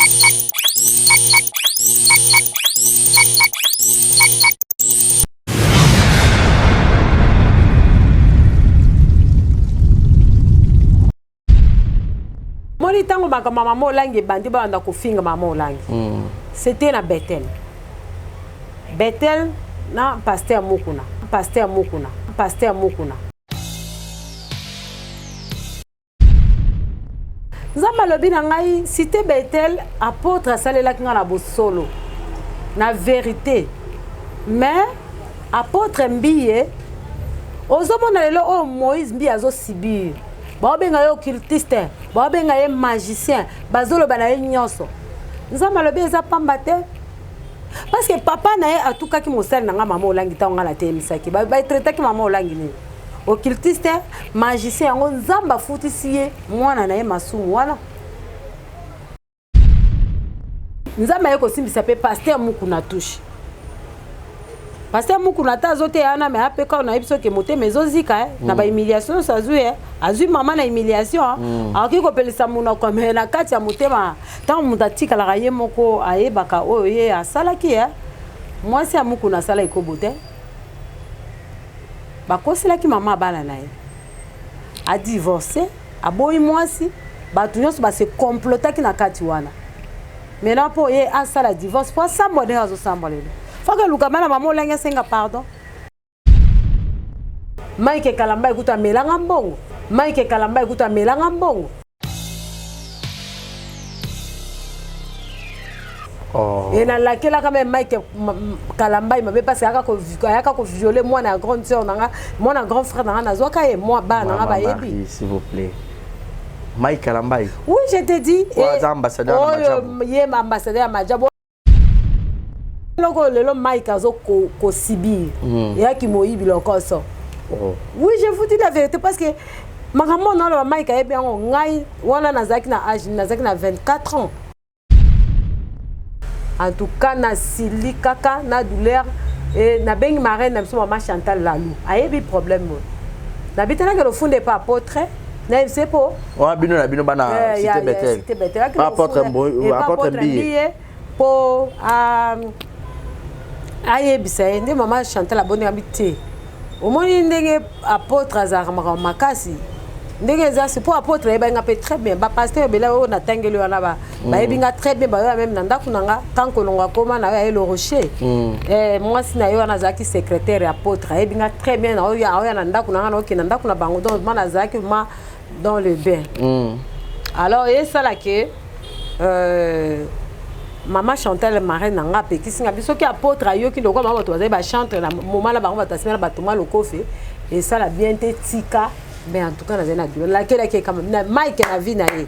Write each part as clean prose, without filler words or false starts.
Moni ntango makambo ya mama Olangi ebandi, babanda kofinga mama Olangi. C'était na Bethel. Bethel na pasteur Mukuna, pasteur Mukuna, pasteur Mukuna. Nzambe alobi na ngai, cité Bethel, apôtre asalelaki ngai na bosolo, na vérité. Mais apôtre Mbiye, ozomona lelo oyo Moïse Mbiye azosibir, baobenga ye occultiste, baobenga ye magicien, bazoloba na ye nyonso. Nzambe alobi eza pamba te, parce que papa na ye atukaki mosali na ngai mama Olangi ntango ngai nateyemisaki. Batraitaki mama Olangi nini? Occultiste, magicien. Yango Nzambe afutisi ye mwana na ye masumu wana. Nzambe aye kosimbisa mpe pasteur Mukuna touche. Pasteur Mukuna ata azoteya wana, me ape kaka nayebi soki motema ezozika na bahumiliation nyonso azwi, azwi mama na humiliation, akoki kopelisa monoko, me na kati ya motema, ntango moto atikalaka ye moko ayebaka oyo ye asalaki. Mwasi ya Mukuna asala ekobo te, bakoselaki mama bana na ye, adivorce, aboyi mwasi, bato nyonso base complotaki na kati wana. Maintenant mpo ye asala divorce, mpo asambwa ndenge azosambwa lelo, faka eluka bana mama Olangi asenga pardon. Mike Kalamba ekuta amelanga mbongo, Mike Kalamba ekuta amelanga mbongo. Oh. E nalakelaka me Mike Kalambai mabe parce ayaka koviole mwana ya grande sœur na nga, mwana grand frère na nga, nazwaka ye mwa bana na nga bayebi. S'il vous plaît. Mike Kalambai. Oui, je te dis. Oyo aza ambassadeur na Oyo Majabu. ye ambassadeur ya Majabu. Eloko lelo Mike azo kosibir, eyaki moyibi lokoso. Oh. Oui, je vous dis la vérité, parce que makambo na oloba, Mike ayebi yango. Ngai wana nazalaki na age, nazalaki na 24 ans. En tout cas nasili kaka na douleur e nabengi marraine na biso, mama Chantal Lalu, ayebi problème oyo. Nabitelaki lofunde epa apôtre, nayebisi ye mpo Wana bino na bino bana Eh, Cité Bethel. Cité Bethel. Aki Apôtre lofunde, epa apôtre apôtre Mbiye. Mbiye mpo ayebisa ye nde mama Chantal abondeka bi te. Omoni ndenge apôtre azalaka makambo makasi ndenge eza si mpo apôtre ayebaki nga mpe très bien. Bapasteur ebele oyo natangeli wana bayebi nga très bien, bayoya même na ndako na nga. Kan kolongo akoma na oyo aye le rocher, mwasi na ye wana azalaki secrétaire ya apôtre, ayebi nga très bien. Naoya aoya na ndako na nga, naokende na ndako na bango, donc ma nazalaki ma dans le bain. Alors esalaki mama Chantal, marraine na nga, apekisi nga biso soki apôtre ayoki lokola mama bato bazali bachantre na moma na bango, bato asimela bato ma lokofe esala bien te, tika. Mais en tout cas nazali na douleur, nakelaki ekama na Mike na vie na ye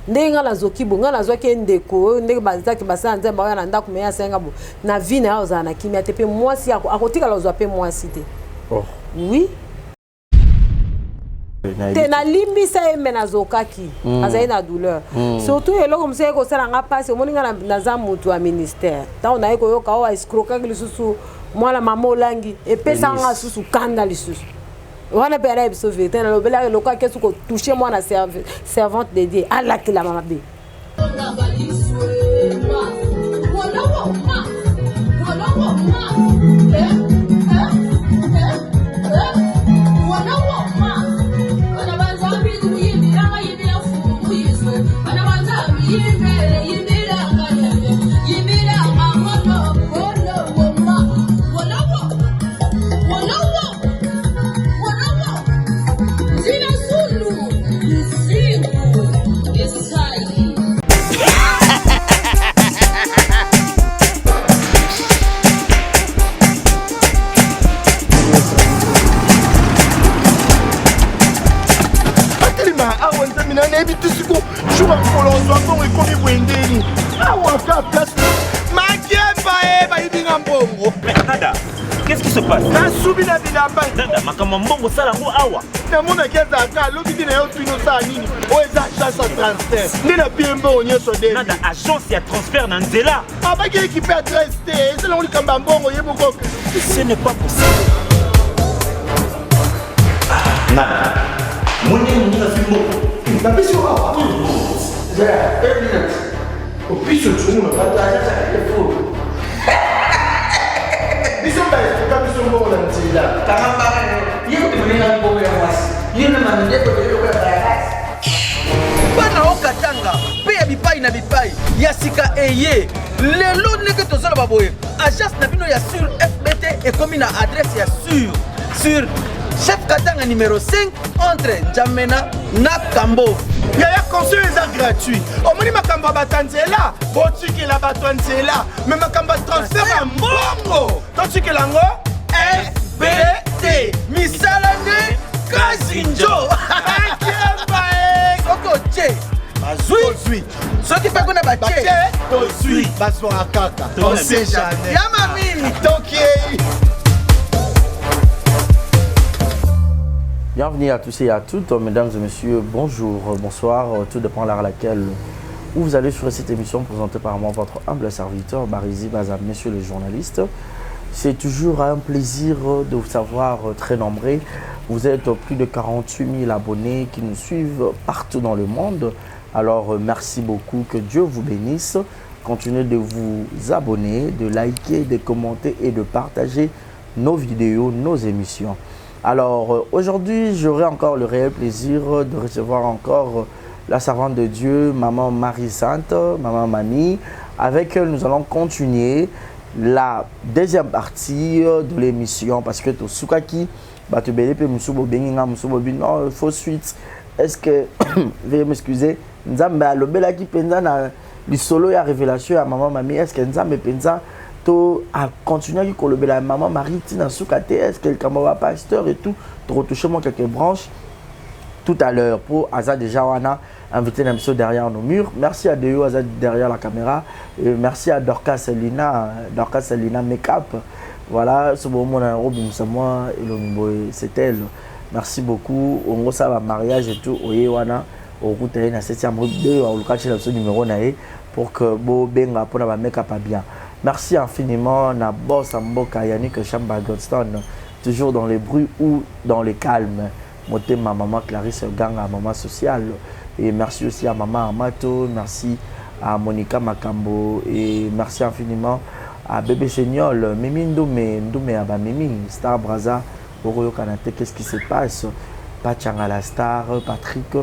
ndenge nga nazoki bo nga nazwaki ye ndeko oyo ndenge bazaki basala Nzambe, oya na ndako, me ye asalinga bo na vie na ye ozala na kimia te, mpe mwasi akotikala ozwa mpe mwasi te. Oh. Oui, te, nalimbisa ye, me nazokaki, azali na douleur. Surtout eloko mosusu aye kosala nga mpasi, omoni nga naza motu ya ministère, ntango naye koyoka oyo aescrokaki lisusu mwana mama Olangi, epesanga nga susu kanda lisusu wana mpe alaye biso vérité. Nalobelaki eloko ake su kotouche mwana servante de Dieu, alakelama mabe. Atelema awa, Nzambe na nayebi te siko jour ya mokolo ozwa mbongo ekomi boye ndeni awa ka place makemba e bayibi nga mbongo. Nada, qu'est-ce qui se passe? Nasubi na bilamba. Nada, makambo ya mbongo osala yango awa? Namonaki azalaka alobi te na yo tuni osala nini, oyo eza agence ya transfert nde napie mbongo nyonso de. Nada, agence ya transfert na nzela? Abaki équipe adresse te, eza nango likambo ya mbongo ye moko. Ce n'est pas possible. Nada, mwene moninga azwi mbongo. Napesi yo awa. Zela, une minute. Biso tozomona biso baestoka biso mbongo na nzela. Kanga mbanga na yo. Ye kutu moninga mbongo ya mwasi. Yo na mandeko na yo lokola bayakasi. Bana o Katanga mpe ya bipai na bipai ya sika eye lelo ndenge tozoloba boye, agence na bino ya sur FBT ekomi na adresse ya sur chef Katanga numéro 5 entre N'Djamena na Kambo. Yaya, conseil eza gratuit. Omoni makambo ya bato ya nzela, botikela bato ya nzela, me makambo ya transfert ya mbongo totikela yango FBT, misala nde kazinjo. Akemba e. Soki otie, bazwi. Tozwi. Soki mpe kuna batie, batie, tozwi, bazwaka kaka, on sait jamais. Ya mami. Tokei. Bienvenue à tous et à toutes, mesdames et messieurs, bonjour, bonsoir, tout dépend l'heure à laquelle où vous allez sur cette émission présentée par moi, votre humble serviteur, Barizi Baza, messieurs les journalistes. C'est toujours un plaisir de vous savoir très nombreux. Vous êtes plus de 48 000 abonnés qui nous suivent partout dans le monde. Alors merci beaucoup, que Dieu vous bénisse. Continuez de vous abonner, de liker, de commenter et de partager nos vidéos, nos émissions. Alors aujourd'hui, j'aurai encore le réel plaisir de recevoir encore la servante de Dieu, Maman Marie Sainte, Maman Mamie, avec elle nous allons continuer la deuxième partie de l'émission parce que tosukaki bato ebele mpe mosusu bobengi nga, mosusu bobi non, faut suite. Est-ce que, veuillez m'excuser, Nzambe alobelaki mpenza na lisolo ya révélation ya Mama Mami? Est ce que Nzambe mpenza to acontinuaki kolobela Mama Marie ntina suka te? Est ce que likambo ya pasteur et tout, tokotouche moi quelques branches tout à l'heure pour aza déjà wana invité na biso derrière nos murs. Merci à Deo aza derrière la caméra et merci à Dorcas Lina, Dorcas Lina Makeup. Voilà, ce bon moment obimisa moi elongi boye, c'est elle. Merci beaucoup. Ongo ça va, mariage et tout, oye wana okuta ye na 7e rue 2, oluka tiela biso numéro na ye pour que bobenga mpona ba make up ya bien. Merci infiniment na boss ya mboka Yannick Chamba Godstone, toujours dans les bruits ou dans le calme, motema maman Clarisse Ganga, maman sociale. Et merci aussi à maman Amato, merci à Monica Makambo et merci infiniment à bébé Segnol, Mimi Ndoumé, Ndoumé Aba Mimi Star Braza okoyokana te. Qu'est-ce qui se passe? Pachanga la star, Patrick,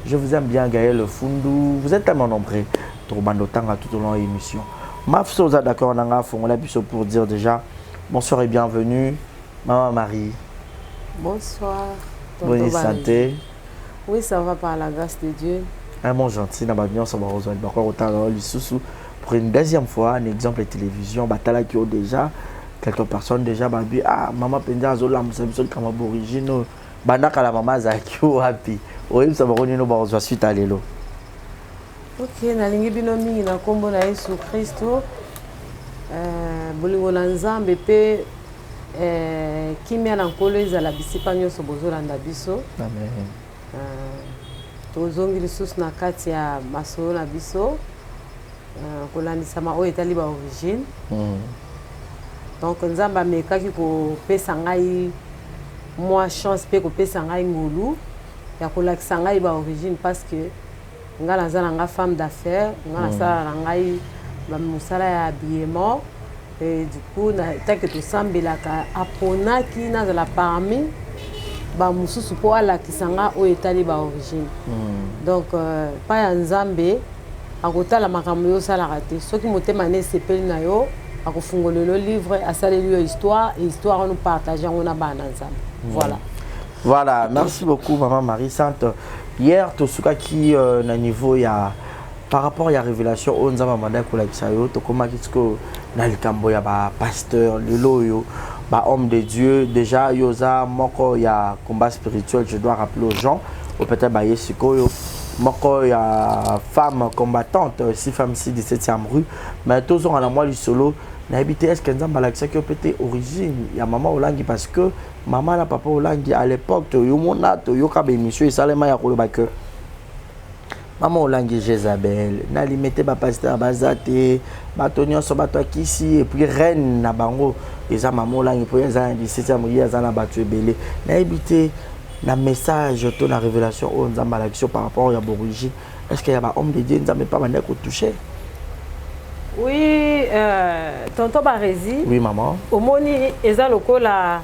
je vous aime bien. Gaël Fundu, vous êtes tellement nombreux, tokobanda otanga tout au long de l'émission. Maf soza d'accord nanga fongola biso pour dire déjà bonsoir et bienvenue, Maman Marie. Bonsoir, tonton Bonne Barry. santé? Oui, ça va par la grâce de Dieu. Un bon gentil na bato nyonso bakozwa libakwa kotala lisusu pour une deuxième fois un exemple de télévision. Batalaki yo déjà, quelques personnes déjà babi: ah, mama mpenza azolamusa biso likambo ya origine oyo. Banda kala mama azalaki wapi? Oyebisa bango nini bakozwa suite ya lelo? Ok, nalingi bino mingi na nkombo na Yesu Kristo. Bolingo na Nzambe mpe kimia na Nkolo ezala bisika nyonso bozolanda biso. Amen. Tozongi lisusu na kati ya masolo na biso, kolandisama oyo etali baorigine. Donc Nzambe amekaki kopesa ngai mwa chance mpe kopesa ngai ngolu ya kolakisa ngai baorigine, parce que ngai naza na nga femme d'affaires, ngai nasala na ngai mosala ya habillement. Et du coup, tant que tosambelaka, aponaki nazala parmi bamosusu mpo alakisa nga oyo etali baorigine. Donc pa ya Nzambe akotala makambo yo osalaka te. Soki motema ne esepeli na yo, akofungolela yo livre, asaleli yo histoire, et histoire wana partage yango na bana na Nzambe. Voilà. Voilà, merci beaucoup, Maman Marie Sainte. Hier tosukaki na niveau ya par rapport ya révélation oyo Nzambe amandaki kolakisa yo. Tokomaki sikoyo na likambo ya bapasteur lelo oyo, bahomme de Dieu. Déjà yo oza moko ya combat spirituel. Je dois rappeler aux gens oyo peut-être baye sikoyo, moko ya femme combattante, si femme si 17e rue. Mais tozonga na mwa lisolo. Nayebi te, est ce que Nzambe alakisaki yo mpe te origine ya mama Olangi? Parce que mama na papa Olangi à l'époque, toyomona, toyoka baémission esalema ya koloba que mama Olangi Jézabel nalime te, bapasteur baza te, bato nyonso bato akisi, et puis reine na bango eza mama Olangi mpo ye aza na 17e, ye aza na bato ebele. Nayebi te, na message to na révélation oyo Nzambe alakisi yo par rapport ya borigine, est ce que ya bahomme de Dieu, Nzambe mpe abandaki kotouche? Oui, tonton Barezi. Oui, maman. Omoni eza lokola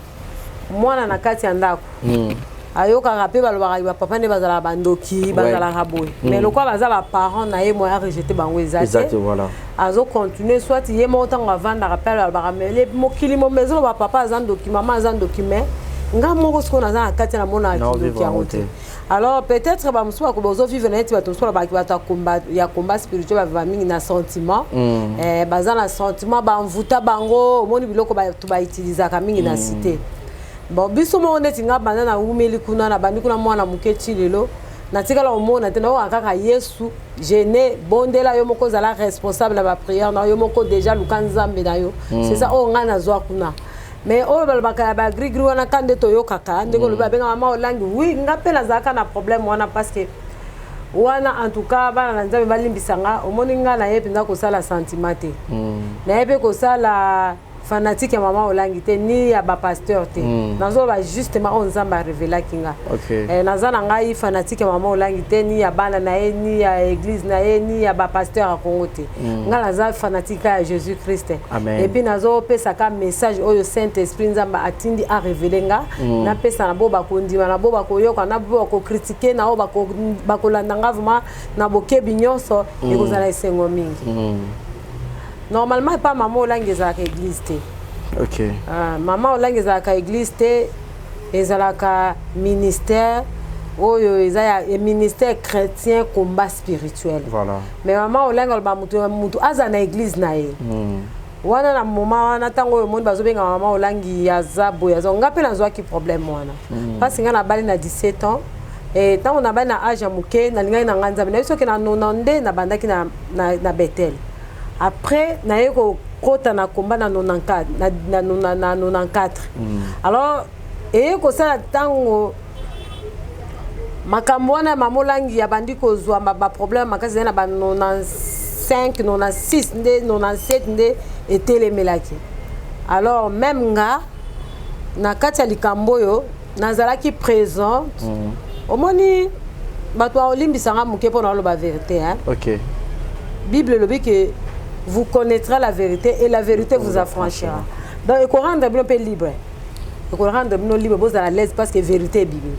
mwana na kati ya ndako. Ayokaka mpe balobaka bapapa nde bazalaka bandoki, bazalaka boye, mais lokola baza baparent na ye, moya rejeter bango eza Eza te. te. Voilà. Azocontinue soit ye moko ntango avandaka mpe alobaka mais mokili momo ezoloba papa aza ndoki, mama aza ndoki, mais nga moko sikoyo naza na kati, namonaka kindoki yango te. Alors peut-être bamosusu bakoba ozovivre neti bato mosusu balobaki bato ya combat spirituel baviva mingi na sentiment. Baza na sentiment, bamvuta bango, omoni biloko bato bautilisaka mingi na cité. Bon, biso moko neti nga banda nawumeli kuna, na bandi kuna mwana moke ti lelo, natikala komona te. Nayoka kaka Yesu gene bondela yo moko, ozala responsable na baprière na yo moko, déjà luka Nzambe na yo. C'est ça oyo ngai nazwa kuna. Mais oyo balobaka ya bagrigri wana ka nde toyokaka ndenge olobi babenga mama Olangi. Oui, nga mpe nazalaka na problème wana, parce que wana, en tout cas, bana na Nzambe balimbisa nga. Omoni, nga naye mpenza kosala sentiment te, naye mpe kosala fanatique ya mama Olangi te, ni ya bapasteur te. Nazoloba justement oyo Nzambe arevelaki nga. Naza na ngai fanatique ya mama Olangi te, ni ya bana na ye, ni ya église na ye, ni ya bapasteur ya Congo te. Nga naza fanatique ya Jésus Christ. Amen. Et puis nazopesaka message oyo Saint Esprit Nzambe atindi arévéler nga. Napesa na bo bakondima, na bo bakoyoka, na bo bakocritiquer, na oyo bakolanda nga vraiment na bokebi nyonso, ekozala esengo mingi. Normalement epa mama Olangi ezalaka église te. Mama Olangi ezalaka église te, ezalaka ministère oyo eza ya ministère chrétien combat spirituel. Mais mama Olangi aloba mutu mutu aza na église na ye. Wana na moment wana, ntango oyo omoni bazobenga mama Olangi aza boye, aza, nga mpe nazwaki problème wana, parce nga nabali na 17 ans. E ntango nabali na age ya moke, nalingaki na ngai Nzambe nayebi soki na nona nde nabandaki na Betel. Après naye kokota na komba na 94, na 94. Alors eye kosala ntango makambo wana ya mama Olangi abandi kozwa baproblème makasi, ezali na ba 95, 96 nde 97 nde etelemelaki. Alors même nga na kati ya likambo oyo nazalaki présente. Omoni, bato baolimbisanga moke mpo na oloba vérité, hein? Bible elobi ke vous connaîtrez la vérité et la vérité vous affranchira. Donc ekorendre bino mpe libre, ekorendre bino libre, bozala à l'aise parce que vérité ebimi.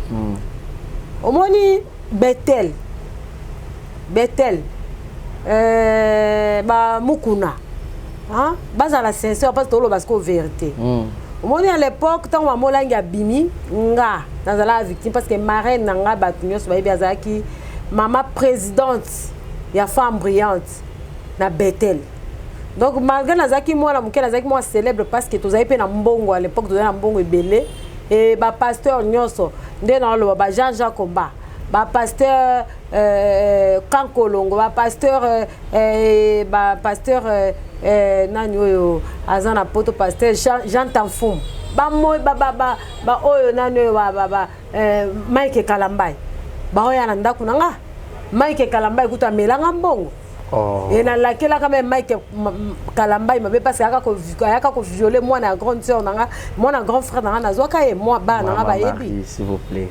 Omoni Betel, Betel, bamukuna, hein? Bazala sincère parce que toloba sikoyo vérité. Omoni, à l'époque ntango mama Olangi abimi, nga nazalaka victime parce que marraine na nga, bato nyonso bayebi, azalaki mama présidente ya Femme Brillante na Betel. Donc malgré nazalaki mwana moke, nazalaki mwa célèbre parce que tozali mpe na mbongo. À l'époque tozali na mbongo ebele e bapasteur nyonso nde naoloba, ba Jean Jacques Omba, bapasteur Kankolongo, bapasteur nani oyo aza na poto, pasteur Jean Tamfum, baoyo ba, ba, ba, ba, oyo nani oyo ba Mike Kalambai, baoya na ndako na nga. Mike Kalambai kutu amelanga mbongo. E nalakelaka me Mike Kalambai mabe parce ayaka kovioler mwana ya grande sœur na nga, mwana ya grand frère na nga. Nazwaka ye mwa bana na nga bayebi. S'il vous plaît,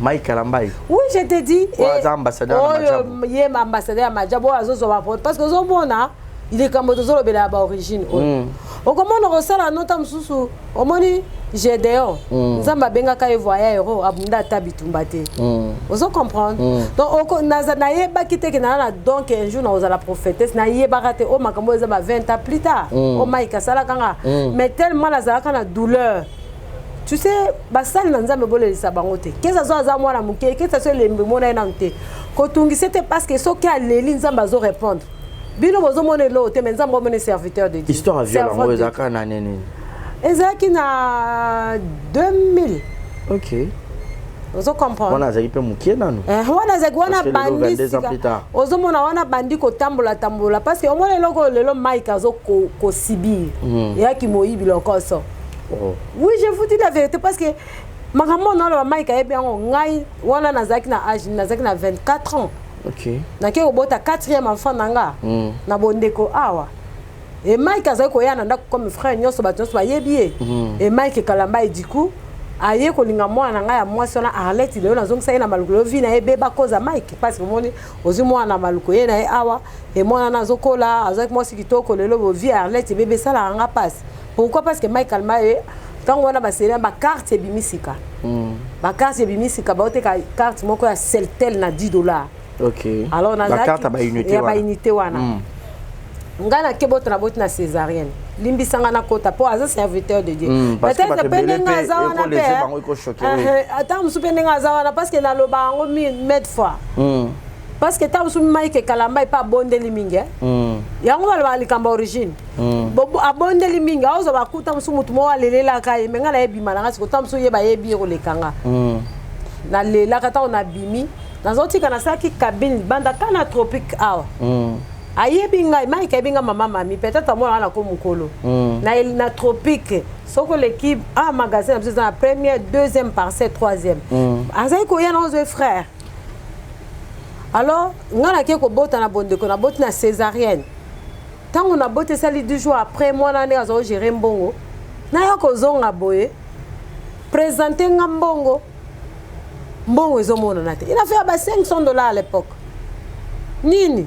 Mike Kalambai? Oui, je te dis. Oyo ambassadeur na Oyo ye ambassadeur ya Majabu, oyo azozwa baporte parce que ozomona likambo tozolobela ya baorigine oyo. Okomona kosala nota mosusu, omoni Gédéon, Nzambe abengaka ye voya héros, abunda ata bitumba te. Ozo comprendre? Donc nayebaki te ke naa na, donc un jour nakozala prophétesse. Nayebaka te oyo makambo oyo eza ba 20 ans plus tard. Oyo Mike asalaka nga, mais tellement nazalaka na douleur, tu sais, basali na Nzambe bolelisa bango te. Kesa so aza mwana moke, kesa so elembi mona ye nanu te, kotungisa te parce que soki aleli, Nzambe azorépondre. Bino bozomona eloko te, mais Nzambe omona serviteur de Dieu. Histoire ya viol yango ezalaka na nini? Ezalaki na 2000. Ozo comprendre? Wana azalaki mpe mokie nanu. Wana azalaki wana bandi sika ozomona wana bandi kotambola tambola parce que omona eloko oyo lelo Mike azo kosubir, eyaki moyibi lokoso. Oui, je vous dis la vérité parce que makambo na oloba, Mike ayebi yango. Ngai wana nazalaki na age, nazalaki na 24 ans. Nake kobota quatrième enfant na nga na bondeko awa. E Mike azalaki koya na ndako comme frère nyonso, bato nyonso bayebi ye. E Mike Kalamba, du coup Aye kolinga mwana na ngai ya mwasi wana Arlette. Lelo nazongisa ye na Maluku. Lelo vie na ye ebeba koza Mike, parce que omoni, ozwi mwana na Maluku, ye na ye awa, e mwana na azokola, azwaki mwasi kitoko. Lelo bo vie ya Arlette ebeba, esalaka nga mpasi. Pourquoi? Parce que Mike alma ye ntango wana baseli bacarte ebimi sika. Bacarte ebimi sika, baoteka carte moko ya Celtel na 10 $. Alors bacarte ya baunité. Ya baunité wana. Ngai nake bota, na boti na césarienne. Limbisanga, nakota mpo aza serviteur de Dieu. Peut-être mpe ndenge aza wana mpe, ata mosusu mpe ndenge aza wana, parce que naloba yango maintes fois, parce que ntango mosusu Mike Kalamba epe abondeli mingi. Yango balobaka likambo origine. Abondeli mingi, aozwa bakuta mosusu, motu moko alelelaka ye. Me ngai nayebima nanga siko, ntango mosusu ye bayebi ye koleka nga. Nalelaka ntango nabimi, nazotika, nasalaki cabine libanda ka na Tropique awa. Ayebi ngai, Mike ayebi ngai, mama mami, peut-être amonaka nako mokolo na Tropique. Soki oleki a magasin na biso, eza na première, deuxième parcelle, troisième. Azali koya na ozwe frère. Alors ngai nake kobota na bondeko, naboti na césarienne. Ntango naboti, esali 10 jours après, mwana ndenge azala gérer mbongo, naya kozonga boye, présente nga mbongo, mbongo ezomonana te. Il a fait ba 500 $ à l'époque. Nini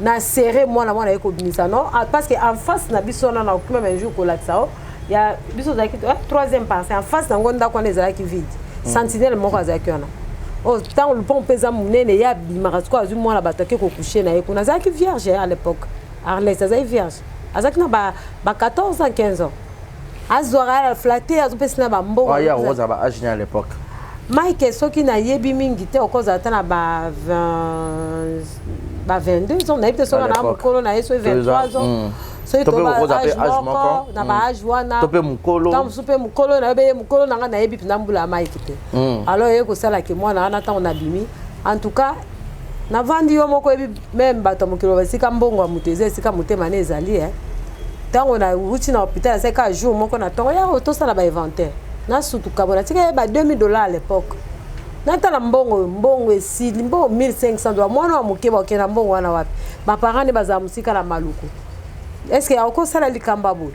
na serré mwana, mwana ye kobimisa non. Ah, parce que en face na biso wana, na okima un jour kolakisa o ya biso, ozalaki troisième parcelle, en face nango ndako wana ezalaki vide. Sentinelle moko azalaki wana. Oyo ntango lupango mpe eza monene, ye abimaka sikoyo, azwi mwana bato, ake kocoucher na ye kuna. Azalaki vierge à l'époque, Arles azalaki vierge, azalaki na ba 14 ans, 15 ans. Azwaka flatte, azopesi na bambongo. Ya okozala ba âge à l'époque? Mike, soki nayebi mingi te, okozala ata na ba 20, ba 22 ans, nayebi te. Soki na mokolo na ye, soki 23 ans, soki to âge moko na baâge wana. To mpe mokolo. Ntango mosusu mpe mokolo nayebi ye, mokolo na ngai, nayebi mpenza mbula ya Mike te. Alors ye kosalaki mwana wana, ntango nabimi, en tout cas navandi, yo moko oyebi, même bato ya mokili, esika mbongo ya moto eza, esika motema ne ezali. Ntango nauti na hôpital, asali kaka jour moko na ntongo, ya tosala bainventaire, nasutuka bo natika ye ba 2000 $ à l'époque. Natala mbongo, mbongo esili, mbongo 1500 $. Mwana wa moke bakokenda mbongo wana wapi? Baparent nde bazala mosika na Maluku. Est ce que akosala likambo boye?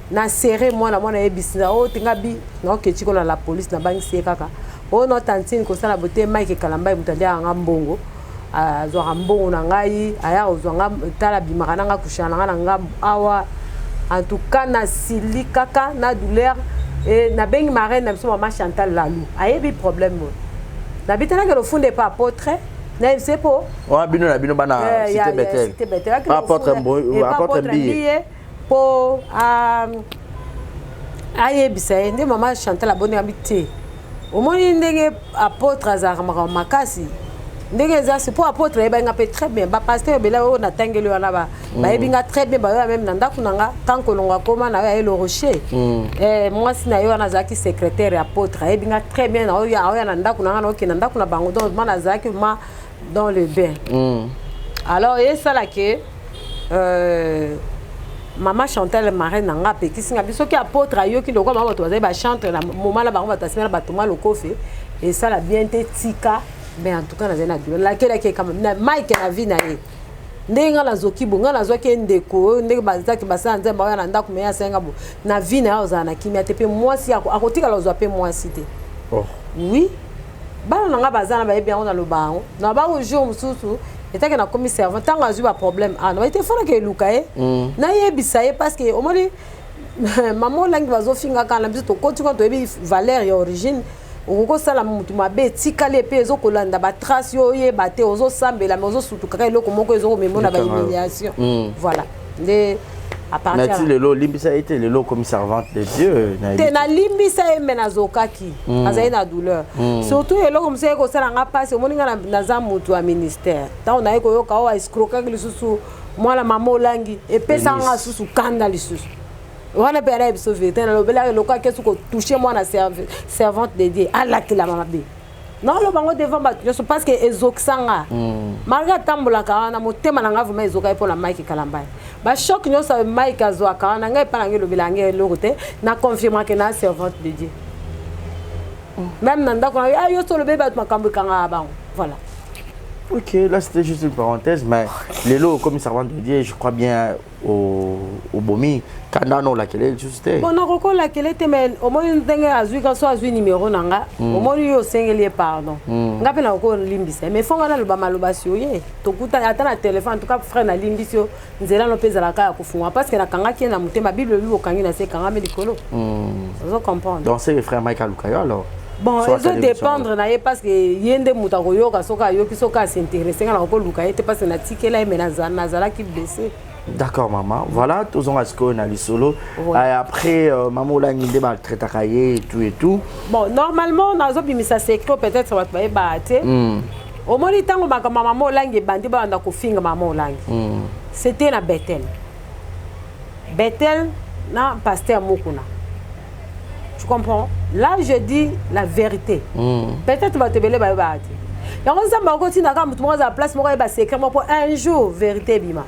Na serré mwana, mwana yebisi na oyo tenga bi naoketi ko na la police, nabangisi ye kaka oyo no tantine kosala bote. Mike Kalamba, moto aliaka nga mbongo, azwaka mbongo na ngai, aya kozwa nga, tala, abimaka na nga, kushana na nga na ngambo awa. En tout cas nasili kaka na douleur. E nabengi marraine na biso, mama Chantal Lalu, ayebi problème oyo. Nabi te nakende ofunda epa apôtre, nayebisi ye mpo Wana bino na bino bana Cité Betel, apôtre Mbiye. Mpo ayebisa ye nde mama Chantal abondeka bi te. Omoni ndenge apôtre azalaka makambo makasi, ndenge eza si mpo apôtre ayebaki nga mpe très bien. Bapasteur ebele oyo natangeli wana bayebi nga très bien, bayoya même na ndako na nga. Kan kolongo akoma na oyo aye le rocher, mwasi na ye wana azalaki secrétaire ya apôtre, ayebi nga très bien. Aoya na ndako na nga, naokende na ndako na bango. Donc ma nazalaki ma dans le bain. Alors esalaki mama Chantal, marraine na nga, apekisi nga bi soki apôtre ayoki lokwa mama, bato bazali bachantre na moma na bango, bato asimela bato ma lokofe, esala bien te, tika. Mais en tout cas nazali na douleur, nakelaki ekama na Mike na vie na ye. Ndenge nga nazoki bo, nga nazwaki ye ndeko oyo, ndenge bazaki basala Nzambe, aoya na ndako, me ye asalinga bo na vie na ye, ozala na kimia te, mpe mwasi akotikala ozwa mpe mwasi te. Oh. Oui, bana na nga baza na bayebi yango, naloba yango na bango. Jour mosusu etake nakomi servant, ntango azwi baproblème ana baye te, fonaka eluka ye, nayebisa ye, parce que omoni mama olangi bazofingaka na biso, tokoti kuna, toyebi valeur ya origine. Okoki kosala motu mabe, etikali epe ezokolanda batrace, yo oyeba te, ozosambela me ozosutukaka eloko moko ezokomema na bahumiliation. Voilà nde à Mais partir ti lelo olimbisa ye te? Lelo okomi servante de Dieu, nayebi te. Te. Nalimbisa ye, me nazokaki, azali na douleur. Surtout eloko mosusu aye kosala nga mpasi, omoni nga naza motu ya ministère, ntango naye koyoka oyo aescrokaki lisusu mwana mama olangi, epesanga nga susu kanda lisusu wana mpe. Anayebi biso vérité, nalobelaki eloko ake su kotouche mwana servante de Dieu, alakelama mabe. Naoloba yango devant bato nyonso, parce que ezokisa nga. Malgré atambolaka wana, motema na nga vraiment ezokaki mpo na Mike Kalambai. Bachoc nyonso Mike azwaka wana, ngai epa na ngai elobela ngai eloko te. Na confirmake na servante de Dieu, même na ndako na yo so olobi bato makambo ekangaka bango. Voilà. Ok, là c'était juste une parenthèse, mais lelo comme servante de Dieu, je crois bien au, au bomi, kanda no lakele juste te. Bon, nakokolakele te, mais omoni ndenge azwi ka so azwi numéro na nga, omoni yo osengeli ye pardon, nga mpe nakokolimbisa ye, mais faut nga naloba maloba si oye tokuta ata na téléphone. En tout cas, frère, nalimbisi yo, nzela no mpe ezalaka ya kofungwa, parce que nakangaki ye na motema. Bible elobi okangi na se, ekangami likolo. Ozo comprendre? Donc c'est le frère Mike aluka yo alors. Bon, Soit ezodépendre na ye, parce que ye nde moto akoyoka. Soki ayoki, soki as'intéresser, nga nakokoluka ye te, parce que natikela ye, mais nazalaki blessé. D'accord, maman. Voilà, tozonga sikoyo na lisolo. Ouais. Après, maman olangi nde batraitaka ye et tout et tout. Bon, normalement nazobimisa secret, peut-être bato bayebaka te. Omoni ntango makambo ya mama Olangi ebandi, babanda kofinga mama Olangi, c'était na Betel, Betel na pasteur Mokuna, tu comprends? Là, je dis la vérité. Peut-être bato ebele bayebaka te yango. Nzambe akotinda kaka motu moko azala place moko, ayeba secret moko, mpo un jour vérité ebima.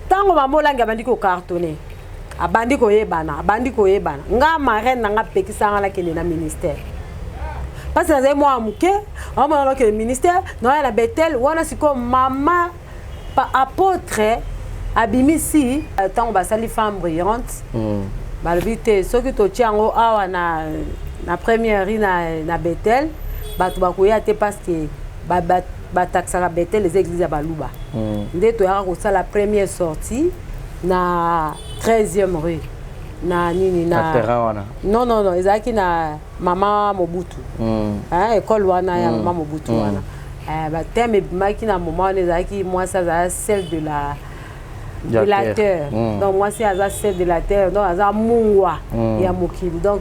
Ntango mama Olangi abandi kocartonner, abandi koyebana, abandi koyebana, nga marraine na nga apekisanga nakende na ministère, parce que nazali mwana moke. Aomona nakende ministère, naoya na Betel wana. Sikoyo mama pa apôtre abimisi ntango basali Femme brillante, balobi te soki totia yango awa na première rue na Betel, bato bakoya te, parce que bataxaka Betel eza église ya Baluba. Nde toyaka kosala première sortie na 13e rue na nini. Na na terrain wana. Non, non, non, ezalaki na mama Mobutu. Hein, école wana ya mama Mobutu wana. Eh, bathème ebimaki na moment wana ezalaki mwasi azala sel de la Ya de la terre. terre. Donc mwasi aza sel de la terre, donc aza mungwa ya mokili. Donc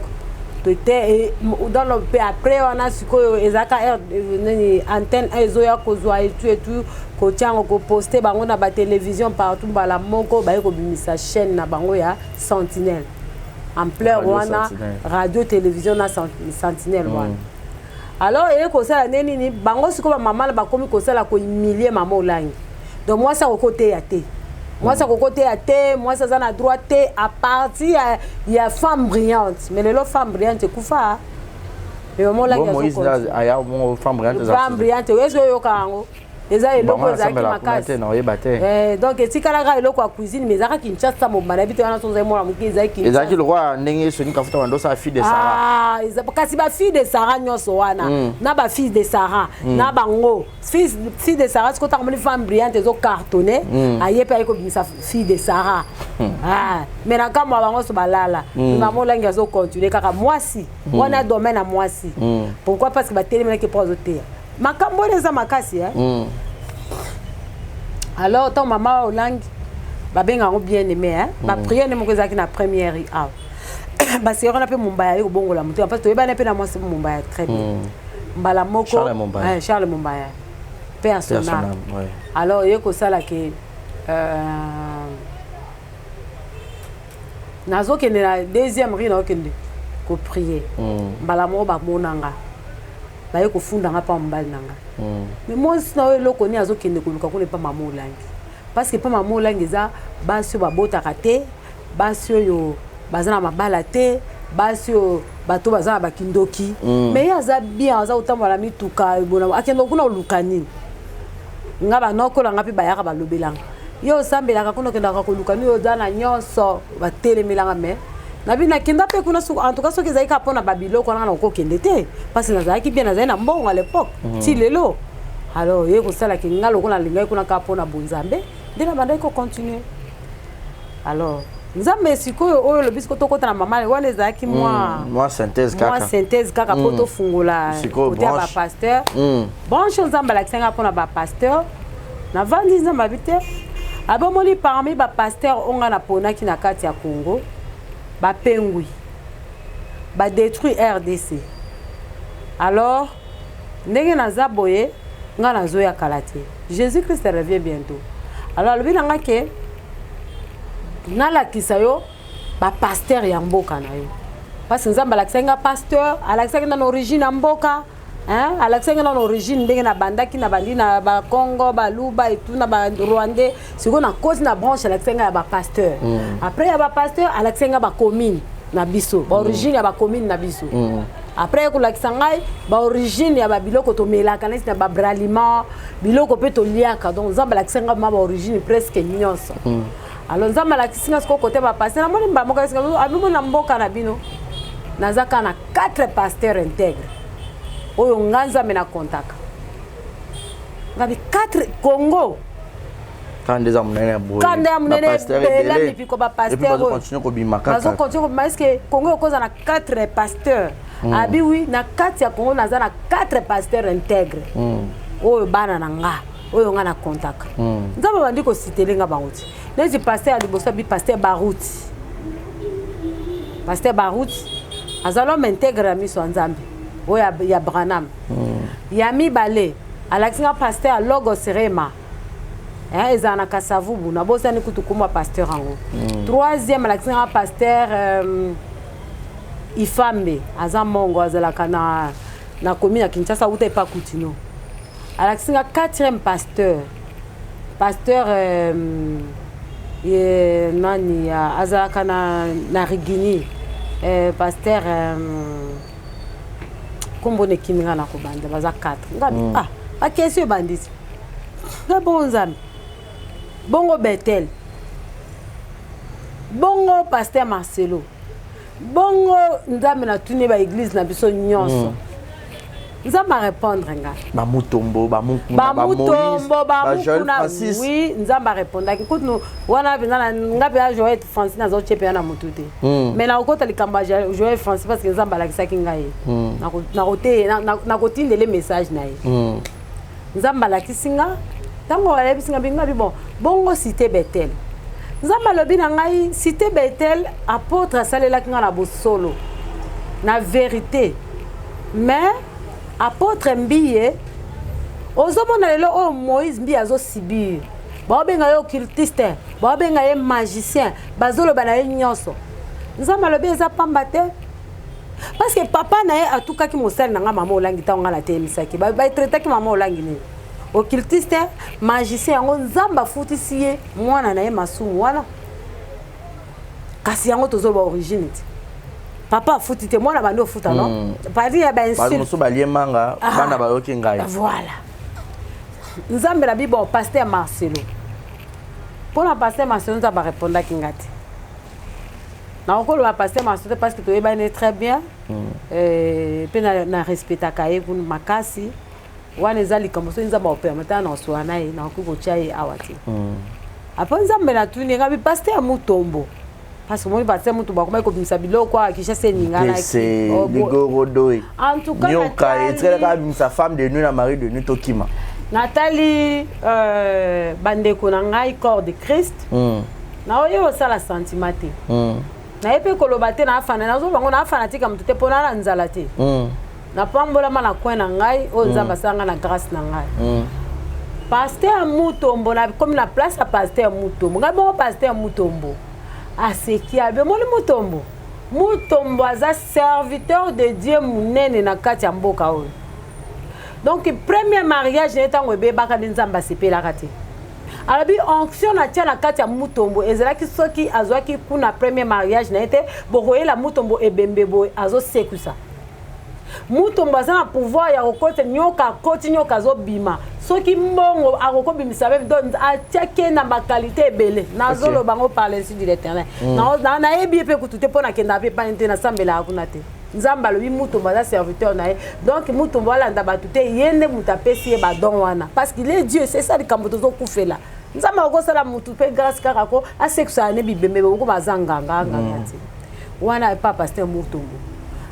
tote dans le pe après wana sikoyo ezalaka heure nini, antenne 1 ezoya kozwa etu etu, kotia yango, koposter bango na batélévision partout. Mbala moko baye kobimisa chaîne na bango ya Sentinelle, ampleur Radio wana. Sentinelle. Radio télévision na Sentinelle wana. Alors eye kosala nde nini, bango sikoyo bamama na bakomi kosala kohumilier mama Olangi. Donc mwasi akokoteya te, mwasi akokoteya te, mwasi aza na droit te, à partir ya Femme brillante. Mais lelo Femme brillante ekufa, mais mama Olangi Bon, Moïse azocontinue. aya mo Femme brillante. Femme brillante, est-ce que oyoka yango? Eza eloko ezalaki makasi. Te, na oyeba te. Eh, donc etikalaka eloko ya cuisine, mais ezalaka Kinshasa mobima. Nayebi te wana so ozali mwana moke, ezalaki Ezalaki lokwa ndenge Soni Kafuta bando osala Fille de Sara. Ah, kasi bafille de Sara nyonso wana, na bafille de Sara na bango fille de Sara, sikoyo ntango moni Femme brillante ezocartonner, aye mpe aye kobimisa Fille de Sara. Ah, mais na nkambo ya bango nyonso balala, mama Olangi azocontinuer kaka mwasi wana, domaine ya mwasi. Pourquoi? Parce que batelemelaki mpo azoteya. Makambo wana eza makasi, eh? Alors ntango mama Olangi babenga yango bien aimé, hein? Baprière nde moko ezalaki na première awa, baseri wana mpe Mombaya aye kobongola motema, parce toyebani mpe na mwasi Mombaya très bien. Mbala moko Charles Mombaya. Eh, Charles Mombaya mpe ya Personne, sonam. Ouais. Alors ye kosala ke nazokende na deuxième rue, nazokende koprier. Mbala moko bamonanga, baye kofunda nga mpa mobali na nga. Mais mwasi na oyo, eloko nini azokende koluka kuna epa mama Olangi? Parce que epa mama Olangi eza basi oyo babotaka te, basi oyo baza na mabala te, basi oyo bato baza na bakindoki. Mais ye aza bien, aza kotambola na mituka akende kuna koluka nini? Nga banokola nga mpe bayaka balobelanga: yo osambelaka kuna, okendaka koluka nini? Oza na nyonso. Batelemelanga, mais nabi nakenda mpe kuna. En tout cas, soki ezalaki kaka mpona babiloko wana, nakokende te, parce que nazalaki bien, nazali na mbongo à l'époque ti lelo. Alors ye kosalaki nga lokola nalingaki kuna kaka mpona bonzambe, nde na bandaki kocontinuer. Alors Nzambe sikoyo oyo olobi sikoyo tokɔta na mama wana, ezalaki mwa Mwa synthèse mwa kaka. synthèse kaka mpo tofungola Sikoyo kote ya branche. bapasteur. Branche Nzambe alakisanga nga mpona bapasteur, navandi, Nzambe abi te, abomoli parmi bapasteur oyo nga naponaki na kati ya Congo, bapengwi, badétruit RDC. Alors ndenge naza boye, nga nazoya kala te, Jésus Christ revient bientôt. Alors alobi na nga ke nalakisa yo bapasteur ya mboka na yo, parce que Nzambe alakisaki nga pasteur, alakisaki nga na origine ya mboka, hein? Alakisaki nga na origine ndenge nabandaki, na bandi na Bakongo, Baluba etu na Barwandais. Sikoyo nakoti na branche, alakisaki nga ya bapasteur. Après ya bapasteur, alakisaki nga bacommune na biso, baorigine ya bacommune na biso. Après ye kolakisa ngai baorigine ya babiloko tomelaka, neti na babraliment, biloko mpe toliaka. Donc Nzambe alakisa ngai ma baorigine presque nyonso. Alors Nzambe alakisi ngai sikoyo kote bapasteur. Namoni mbamoko abimo na mboka na bino, naza kaka na 4 pasteur intègre oyo ngai Nzambe nakontaka ngabi 4 Congo. Kanda eza monene ya boye. Kanda ya monene ebele, mipiko, bapasteur. Bazocontinue kobima kaka. Bazocontinue kobima. Est-ce Congo okoza na 4 pasteur? Abi oui, na kati ya Congo naza na 4 pasteur intègre oyo bana na nga, oyo nga nakontaka. Nzambe abandi kositele nga bango ti neti pasteur ya liboso, abi pasteur Baruti. Pasteur Baruti aza l'homme intègre ya miso ya Nzambe, oyo ya Branham. Ya mibale, alakisi nga pasteur ya Logos Rema, ezala na Kasavubu, nabosani kutu komba pasteur yango. Troisième, alakisi nga pasteur Ifambe, aza mongo, azalaka na commune ya Kinshasa, uta epa Kutino. Alakisi nga quatrième pasteur, pasteur ye, nani, azalaka na Rigini, pasteur nkombo na ekimi nga na kobanda. Baza 4. Ngabi ah, baquestion ebandisi nga bongo: Nzambe, bongo Betel, bongo pasteur Marcelo, bongo Nzambe natuni baeglise na biso nyonso. Nzambe arépondre nga. Bamutombo, bamukuna. Bamutombo, bamukuna, oui. Nzambe arépondaki kutu wana mpenza. Nga mpenza, Joel Francis, nazotie mpenza na motu te, mais nakokota likambo ya Joel Francis parce que Nzambe alakisaki ngai ye, nakotindele message na ye. Nzambe alakisi nga, ntango ayebisi nga binga bi bon, bongo Cité Betel. Nzambe alobi na ngai: Cité Betel, apôtre asalelaki nga na bosolo, na vérité. Mais apôtre Mbiye, ozomona lelo oyo Moïse Mbiye azosibir, baobenga ye occultiste, baobenga ye magicien, bazoloba na ye nyonso. Nzambe alobi eza pamba te, parce que papa na ye atukaki mosali na nga mama Olangi. Ntango nga nateyemisaki, batraitaki mama Olangi nini? Occultiste, magicien. Yango Nzambe afutisi ye mwana na ye masumu wana. Kasi yango tozoloba origine te. Papa afuti te, mwana bandi ofuta, non? Parti ya bainsulte. Mosusu balie manga, bana bayoki ngai. Voilà. Nzambe na bi bon, pasteur Marcelo. Mpona pasteur Marcelo, Nzambe arépondaki nga te. Nakokoloba pasteur Marcelo te parce que toyebani très bien mpe na respectaka ye kuna makasi. Wana eza likambo soki Nzambe akopermettre na kosola na ye, nakoki kotia ye awa te. Après Nzambe natuni nga bi pasteur Mutombo, parce que moni pasteur Mutombo akomaki kobimisa biloko awa Kinshasa eninganaki. Ligorodo. En tout cas, nyoka etikali abimisa femme de nuit na mari de nuit, tokima. Natali bandeko na ngai, corps de Christ, naoye osala sentiment te. Naye mpe koloba te naafana, nazoba ngo naafana tika moto te mpo na nzala te. Napambolama na coin na ngai oyo Nzambe asala ngai na grâce na ngai. Pasteur Mutombo, nakomi na place ya pasteur Mutombo. Ngai bongo pasteur Mutombo aseki, abe omoni Mutombo, Mutombo aza serviteur de Dieu monene na kati ya mboka oyo. Donc premier mariage na ye, ntango ebebaka nde Nzambe asepelaka te. Alobi onction na tia na kati ya Mutombo ezalaki soki azwaki kuna premier mariage na ye te, bokoyela Mutombo ebembe boye azosekwisa. Mutombo aza na pouvoir ya kokota nyoka, akoti nyoka azobima. Soki mbongo akokobimisa meme, donc atiaki ye na baqualité ebele. Nazoloba yango par l'insu de l'Éternel. Nayebi ye mpe kutu te mpo nakendaka mpe pani te, nasambelaka kuna te. Nzambe alobi Mutombo aza serviteur na ye, donc Mutombo alanda bato te, ye nde moto apesi ye badon wana parce qu'il est Dieu. C'est ça likambo tozokufela. Nzambe akokosala motu mpe grâce kaka ko asekisaka ne bibembe boko baza nganga nganga te. Wana epa pasteur Mutombo,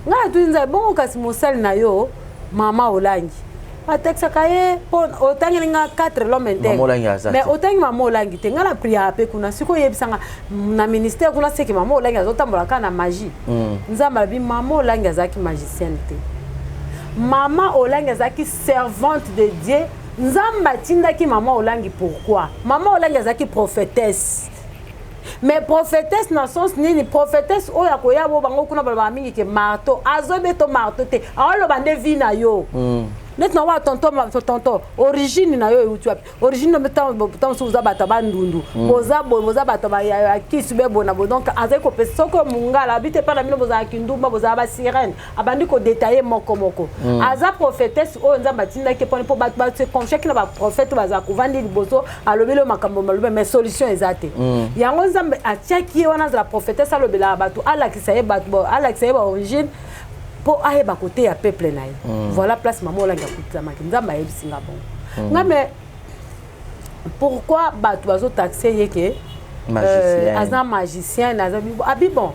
ngai natuni Nzambe bongo: kasi mosali na yo mama Olangi batekisaka ye mpo otangeli nga 4 l'homme intègre, mais otangi mama Olangi te. Ngai na priaka mpe kuna. Sikoyo oyebisanga na ministère kuna seke mama Olangi azotambola kaka na magie. Nzambe alobi mama Olangi azalaki magicienne te, mama Olangi azalaki servante de Dieu. Nzambe atindaki mama Olangi. Pourquoi? Mama Olangi azalaki prophétesse. Mais prophétesse na sens nini? Prophétesse oyo akoya bo bango kuna balobaka mingi ke marteau, azobeto marteau te, aoloba nde vie na yo. Neti na wa tonton, tonton, origine na yo euti wapi? Origine na ntango mosusu oza bato ya Bandundu, boza boye, boza bato ya kisi be boye na boye. Donc azali kopesa soki mongala abi te, mpa na bino bozalaki ndumba, bozala basirène. Abandi kodétailler moko moko. Aza prophétesse oyo Nzambe atindaki mpona mpo bato base confiaki na baprophète oyo bazala kovandi liboso, alobeli oyo makambo malobe, mais solution eza te. Yango Nzambe atiaki ye wana azala prophétesse, alobelaka bato, alakisa ye bato, alakisa ye baorigine mpo ayeba koteya peuple na ye. Voilà place mama Olangi akutamaki. Nzambe ayebisi nga bongo. Nga, mais pourquoi bato bazotaxe ye ke aza magicien? Aza abi bon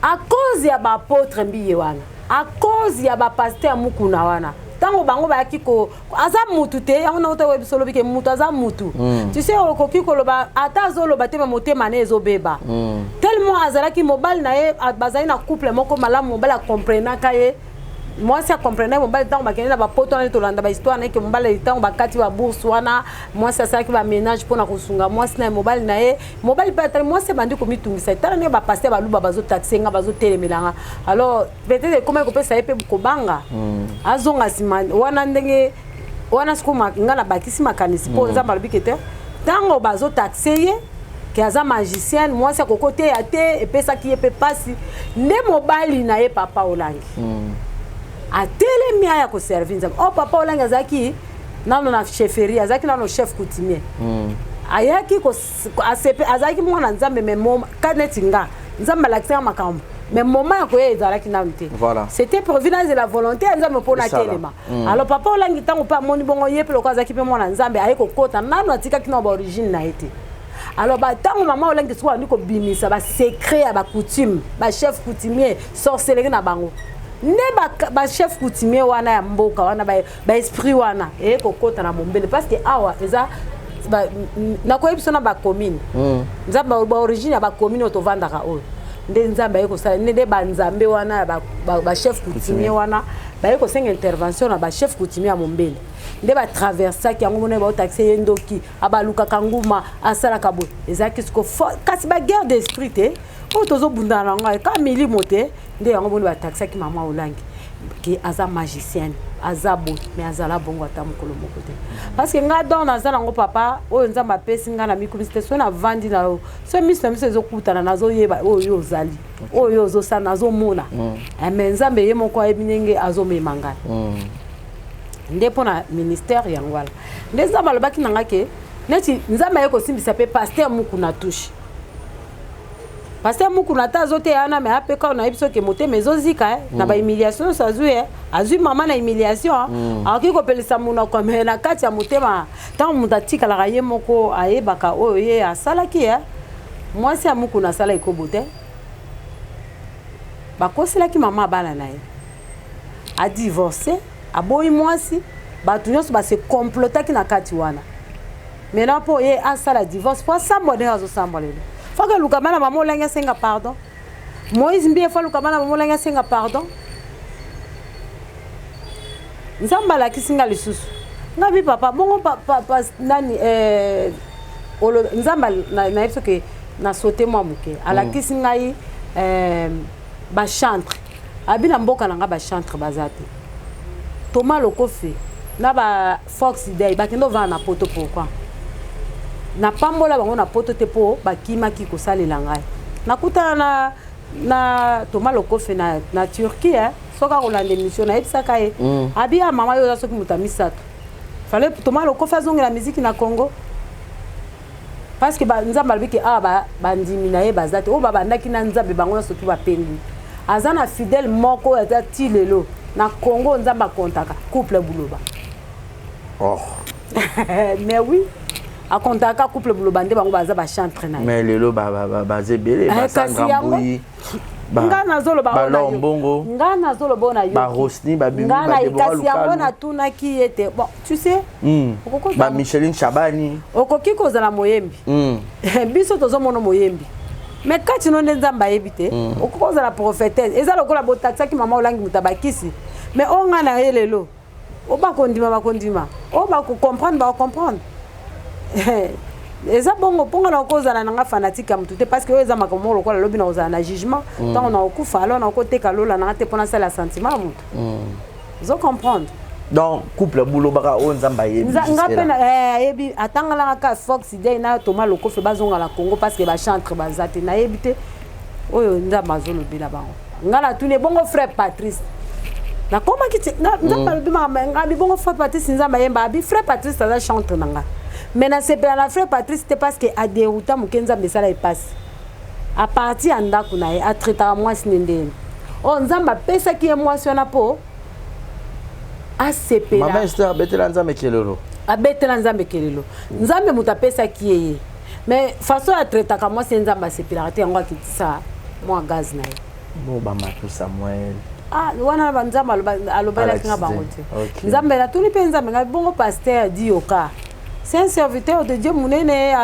à cause ya baapôtre Mbiye wana, à cause ya bapasteur Mukuna wana. Ntango bango bayaki ko, aza mutu te. Yango nango te, oyebi olobi ke mutu aza mutu. Tu sais, okoki koloba ata azoloba te, me motema na ye ezobeba. Tellement azalaki mobali na ye, bazali na couple moko malamu. Mobali akomprenaka ye, mwasi akomprene mobali. Ntango bakende na bapoto wana, tolanda bahistoire na ye ke mobali, ntango bakati babourse wana, mwasi asalaki baménage mpona kosunga mwasi na ye, mobali na ye. Mobali mpe atali mwasi, ebandi komitungisa. Tala ndenge bapasteur baluba bazotaxe nga, bazotelemela nga. Alors peut-être ekomaki kopesa ye mpe kobanga, azonga nsima wana. Ndenge wana sikoyo nga nabakisi makanisi mpo Nzambe alobi ke te, ntango bazotaxe ye ke aza magicienne, mwasi akoki oteya te, epesaki ye mpe mpasi. Nde mobali na ye, papa Olangi, atelemi aya koservi Nzambe. O papa Olangi azalaki nano na chefferie, azalaki nano chef coutumier. Ayaki asepe, azalaki mwana Nzambe, mais ka neti nga, Nzambe alakisaka makambo, mais moment ya koya ezalaki nanu te. C'était prévu na nzela volonté ya Nzambe mpona atelema. Alors papa Olangi, ntango mpe amoni bongo, ye mpe lokola azalaki mpe mwana Nzambe, aye kokota. Nano atikaki na baorigine na ye te. Alors ntango mama Olangi soki bandi kobimisa basecret ya bacoutume, bachef coutumier, sorcellerie na bango, nde bachef coutumier wana ya mboka wana, baesprit wana eye kokɔta na mombele, parce que awa eza nakoyebi biso na bacommune. Nzambe, baorigine ya bacommune oyo tovandaka oyo, nde Nzambe aye kosala nde banzambe wana ya bachef coutumier wana baye kosenga intervention na bachef coutumier ya mombele. Nde batraversaki yango, mona baotakisa ye ndoki, abalukaka nguma, asalaka boye. Ezalaki siko kasi baguerre d'esprit te oyo tozobundana na yango, ka milimo te. Nde yango boni batakisaki mama Olangi ke aza magicienne, aza boye, mais azala bongo ata mokolo moko te, parce que nga don naza nango, papa, oyo Nzambe apesi nga na mikumisi te. So navandi na yo, so miso na miso ezokutana, nazoyeba oyo yo ozali, oyo yo ozosala, nazomona. Mais Nzambe ye moko ayebi ndenge azomema ngai. Nde mpo na ministère yango wana nde Nzambe alobaki na nga ke neti Nzambe aye kosimbisa mpe pasteur Mukuna touche. Pasteur Mukuna ata azoteya wana, me ape kaka nayebi soki motema ezozika na bahumiliation nyonso azwi, azwi mama na humiliation, akoki kopelisa monoko, me na kati ya motema, ntango moto atikalaka ye moko, ayebaka oyo ye asalaki. Mwasi ya Mukuna asala ekobo te, bakoselaki mama bana na ye, adivorce, aboyi mwasi. Bato nyonso base complotaki na kati wana. Maintenant mpo ye asala divorce, po asambwa ndenge azosambwa lelo, faut que aluka bana mama Olangi asenga pardon. Moïse Mbiye, faut aluka bana mama Olangi asenga pardon. Nzambe alakisi nga lisusu, nga bi papa bongo pa, pa, pa, nani Nzambe nayebi soki na saute mwa moke. Alakisi ngai bachantre abi na mboka na nga, bachantre baza te. Thomas Lokofe na ba Fox Day bakende ovanda na poto. Pourquoi napambola bango na poto te? Mpo bakimaki kosalela ngai. Nakutana na Thomas Lokofe na Turquie, eh? Soki akolanda émission, nayebisaka ye. Abi ya mama, yo oza soki moto ya misato. Fale Thomas Lokofe azongela miziki na Congo, parce que Nzambe alobi ke awa bandimi na ye baza te. Oyo babandaki na Nzambe, bango nyonso tu bapengwi. Aza na fidèle moko oyo aza ti lelo na Congo. Nzambe akontaka couple Buloba. Oh. Mais oui, akontaka couple Buloba, nde bango baza bachantre na ye. Mais lelo baza ebele. Basandra Mbui, nga nazoloba, mbongo, nga nazoloba oyo na yo, barosni babimi. Kasi yango natunaki ye te. Bon, tu sais, Bamicheline Chabani. Okoki kozala moyembi, biso tozomona moyembi, mais kati no nde Nzambe ayebi te. Okoki kozala prophétesse, eza lokola botakisaki mama Olangi moto abakisi, mais oyo ngai na ye lelo, oyo bakondima bakondima, oyo bakocomprendre bakocomprendre. Eza bongo mponga na okozala na nga fanatique ya motu te, parce que oyo eza makambo moko lokola lobi na kozala na jugement. Ntango na kokufa, alors nakoteka lola na nga te mpo nasala sentiment ya motu. Ozo comprendre? Donc couple bulobaka oyo Nzambe ayebi. Nga mpe ayebi atangalaka kaka Fox Day na Thomas Lokofe bazonga na Congo parce que bachantre baza te. Nayebi te oyo Nzambe azolobela bango. Nga natuni ebongo frère Patrice, nakomaki ti Nzambe alobi makambo bongo. Frère Patrice, Nzambe ayemba abi frère Patrice aza chantre na nga, mais nasepela na frère Patrice te parce que adérouta moke. Nzambe esala epasi à partir ya ndako na ye, atraitaka mwasi ne ndeni oyo Nzambe apesaki ye mwasi wana mpo asepela. Mama Esther abetela Nzambe kelelo. Abetela Nzambe kelelo. Nzambe moto apesaki ye ye, mais façon atraitaka mwasi ye, Nzambe asepelaka te. Yango akitisa mwa gaz na ye. Bo bamato Samuel. Ah, wana banzambe alobelaki nga bango te. Nzambe natuni mpe Nzambe ngai bongo pasteur Dioka, c'est un serviteur de Dieu monene.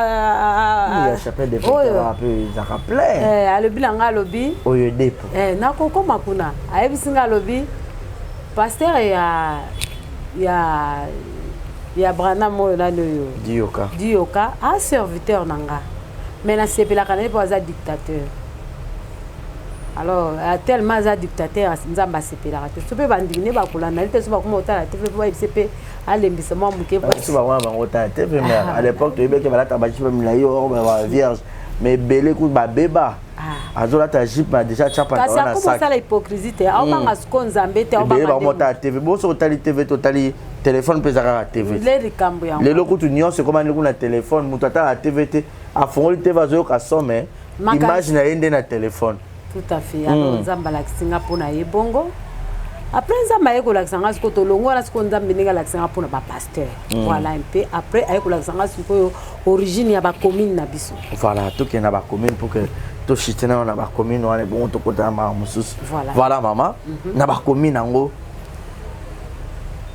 Oyo ezaka plein. Alobi na ngai, alobi oyo depo. Nakokoma kuna. Ayebisi ngai, alobi pasteur ya Branham oyo nani oyo. Dioka. Dioka a serviteur na nga, mais nasepelaka na ye mpo aza dictateur. Alors tellement aza dictateur, Nzambe asepelaka te. So mpe bandimi ne bakolanda ye te, so bakoma kotala te mpe bayebise mpe alembisa mwa moke. Biso bango na bango tala te mpe, mais à l'époque toyebaki balata bajupe milai oyo bavierge, mais ebele kutu babeba azolata jupe ma déjà tia. Kasi akoma osala hypocrisie te, aobanga siko Nzambe te. Ebele bango otala TV. Bo soki otali TV te, otali telefone mpe eza kaka TV. Le likambo yango. Lelo kutu nyonso ekoma ndenge na telefone. Moto atala TV te, afongoli TV, azoyoka son, mais image na ye nde na telefone. Tout à fait. Alors Nzambe alakisi nga mpo na ye bongo. Après Nzambe aye kolakisa nga sikoyo, tolongo wana sikoyo, Nzambe ndenge alakisa nga mpona bapasteur, voilà un peu. Après aye kolakisa nga sikoyo origine ya bacommune na biso. Voilà, tokende na bacommune pour que toshite nayo na bacommune wana, bongo tokota na makambo mosusu. Voilà. Voilà mama, na bacommune yango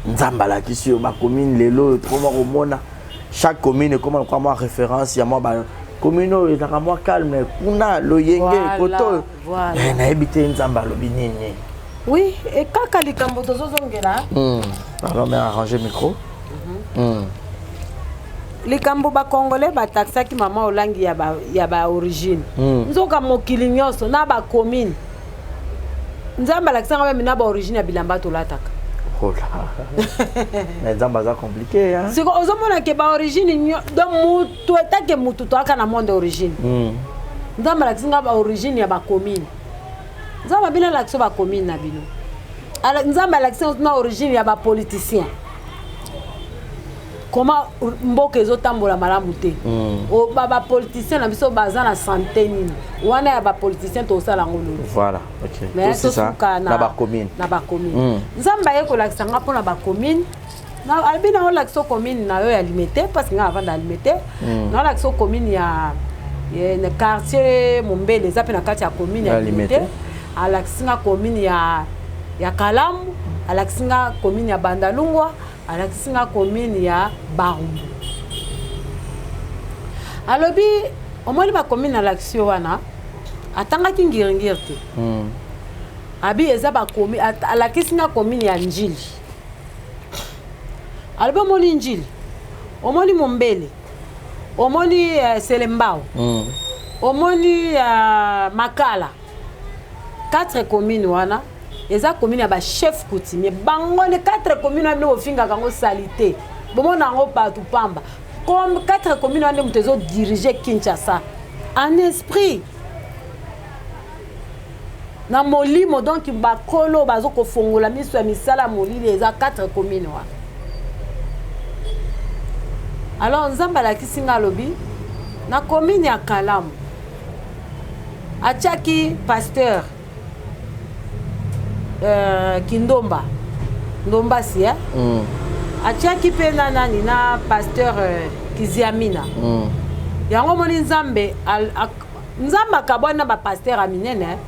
Nzambe alakisi yo bacommune. Lelo oyo tokoma komona chaque commune ekoma lokwa mwa référence ya mwa bacommune oyo ezalaka mwa calme kuna, loyenge koto oyo. Nayebi te Nzambe alobi nini. Oui, e kaka likambo tozozongela. Pardon, mais arranger micro. Likambo bacongolais bataxaki mama Olangi ya baorigine, nzoka mokili nyonso na bacommune. Nzambe alakisanga meme na baorigine ya bilamba tolataka. Oh là. Mais Nzambe aza compliqué, hein? Siko ozomona ke baorigine, donc mutu etake mutu toaka na monde origine. Nzambe alakisi nga baorigine ya bacommune. Nzambe abino alakisi bacommune na bino. Nzambe alakisi na origine ya bapoliticien, comment mboka ezotambola malamu te. Bapoliticien na biso baza na sante nini wana ya bapoliticien, tosala yango lobi. Voilà, ok. Mais tosuka na bacommune. Na bacommune. Nzambe aye kolakisa nga mpona bacommune. Alobi na olakisa commune na yo ya Limete, parce que nga avanda ya Limete. Naolakisa commune ya na quartier Mombele, eza mpe na kati ya commune ya Limete. Alakisi nga commune ya Kalamu, alakisi nga commune ya Bandalungwa, alakisi nga commune ya Barumbu. Alobi omoni bacommune alakisi yo wana, atangaki Ngiringiri te. Abi eza bacommune. Alakisi nga commune ya Njili. Alobi omoni Njili, omoni Mombele, omoni Selembao, omoni Makala, quatre commune wana eza commune ya bachef coutumier. Bango nde quatre commune wana. Bino bofingaka yango saleté, bomona yango bato pamba. Comme quatre commune wana nde moto ezodirige Kinshasa en esprit, na molimo. Donc bakolo bazokofongola miso ya misala ya molili, eza quatre commune wana. Alors Nzambe alakisi nga, alobi na commune ya Kalamu atiaki pasteur Kindomba Ndombasi, eh? Atiaki mpe na nani, na pasteur Kiziamina. Yango omoni Nzambe Nzambe akabwani na bapasteur ya minene,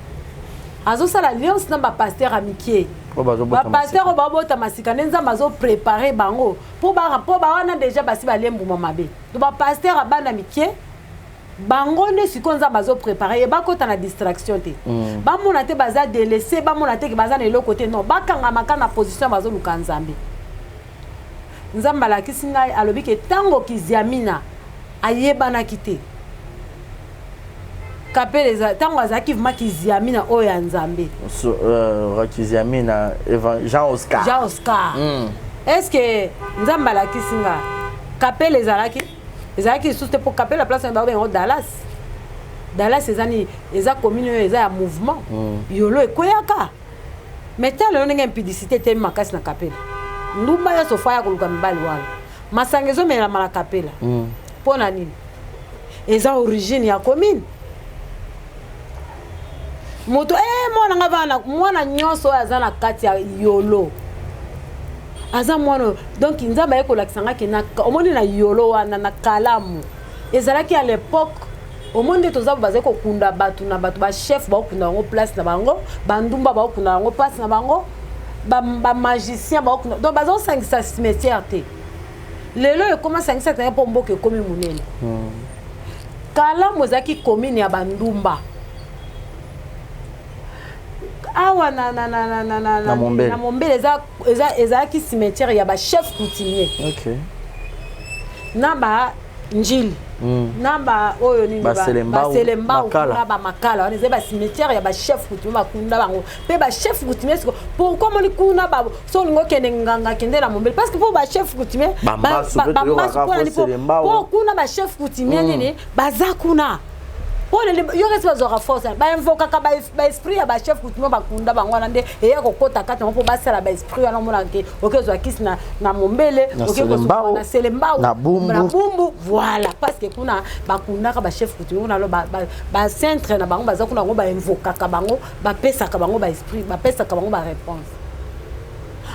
azosala alliance na bapasteur ya mike, bapasteur oyo babotama sika. Nde Nzambe azoprépare bango mpo bawana déjà basi balie mbuma mabe. To bapasteur ya bana mike, bango nde sikoyo Nzambe azoprépare ye bakɔta na distraction te. Bamona te baza délaissé, bamona te ke baza na eloko te. Non, bakangamaka na position, bazoluka Nzambe. Nzambe alakisi ngai, alobi ke ntango Kiziamina ayebanaki te, kapele ntango azalaki vraiment Kiziamina oyo ya Nzambe. So, Kiziamina, Jean Oscar. Jean Oscar. Est ce que Nzambe alakisi nga kapela ezalaki ezalaki lisusu te, mpo kapela place wana babenga yango Dallas. Dallas eza nini? Eza commune oyo eza ya mouvement. Yolo ekweyaka, mais tala lelo ndenge impudicité etemi makasi na kapela. Ndumba nyonso fa ya koluka mibali wana, masanga ezomelama na kapela. Mpo na nini? Eza origine ya commune. Moto mwana nga bana, mwana nyonso oyo aza na kati ya Yolo aza mwana oyo. Donc Nzambe aye kolakisa nga ke omoni na Yolo wana na Kalamu ezalaki à l'époque, omoni nde toza, bazali kokunda bato na bato, bachef baokunda bango place na bango, bandumba baokunda bango place na bango, bamagicien baokunda. Donc bazosangisa cimetière te. Lelo ekoma sangisa te mpo mboka ekomi monene. Kalamu ezalaki commune ya bandumba. Awa na Na Mombele. Na Mombele ezalaki cimetière ya bachef coutumier na banjili na ba oyo nini, Baselembao, Baselembao, Makala. kuna bamakala wana ezali bacimetière ya bachef coutumier, bakunda bango mpe bachef coutumier. Siko pourquoi moni kuna so olingi okende nganga, kende na Mombele, parce que mpo bachef coutumier Bambasu mpe bambasu toyokaka mpo na nini? fo Selembao. Mpo kuna bachef coutumier nini baza kuna. Mpo nini yo kesi bazwaka force? Bainvokaka baesprit ya bachef coutumier bakunda bango wana nde eya kokota kati yango mpo basala baesprit wana. Omonaka ke oke ozwa kisi na Mombele, Na oke Selembao, na Selembao, na Bumbu. na Bumbu, voilà, parce que kuna bakundaka bachef coutumier kuna. Alo bacentre na bango baza kuna, bango bainvokaka bango, bapesaka bango baesprit, bapesaka bango baréponse.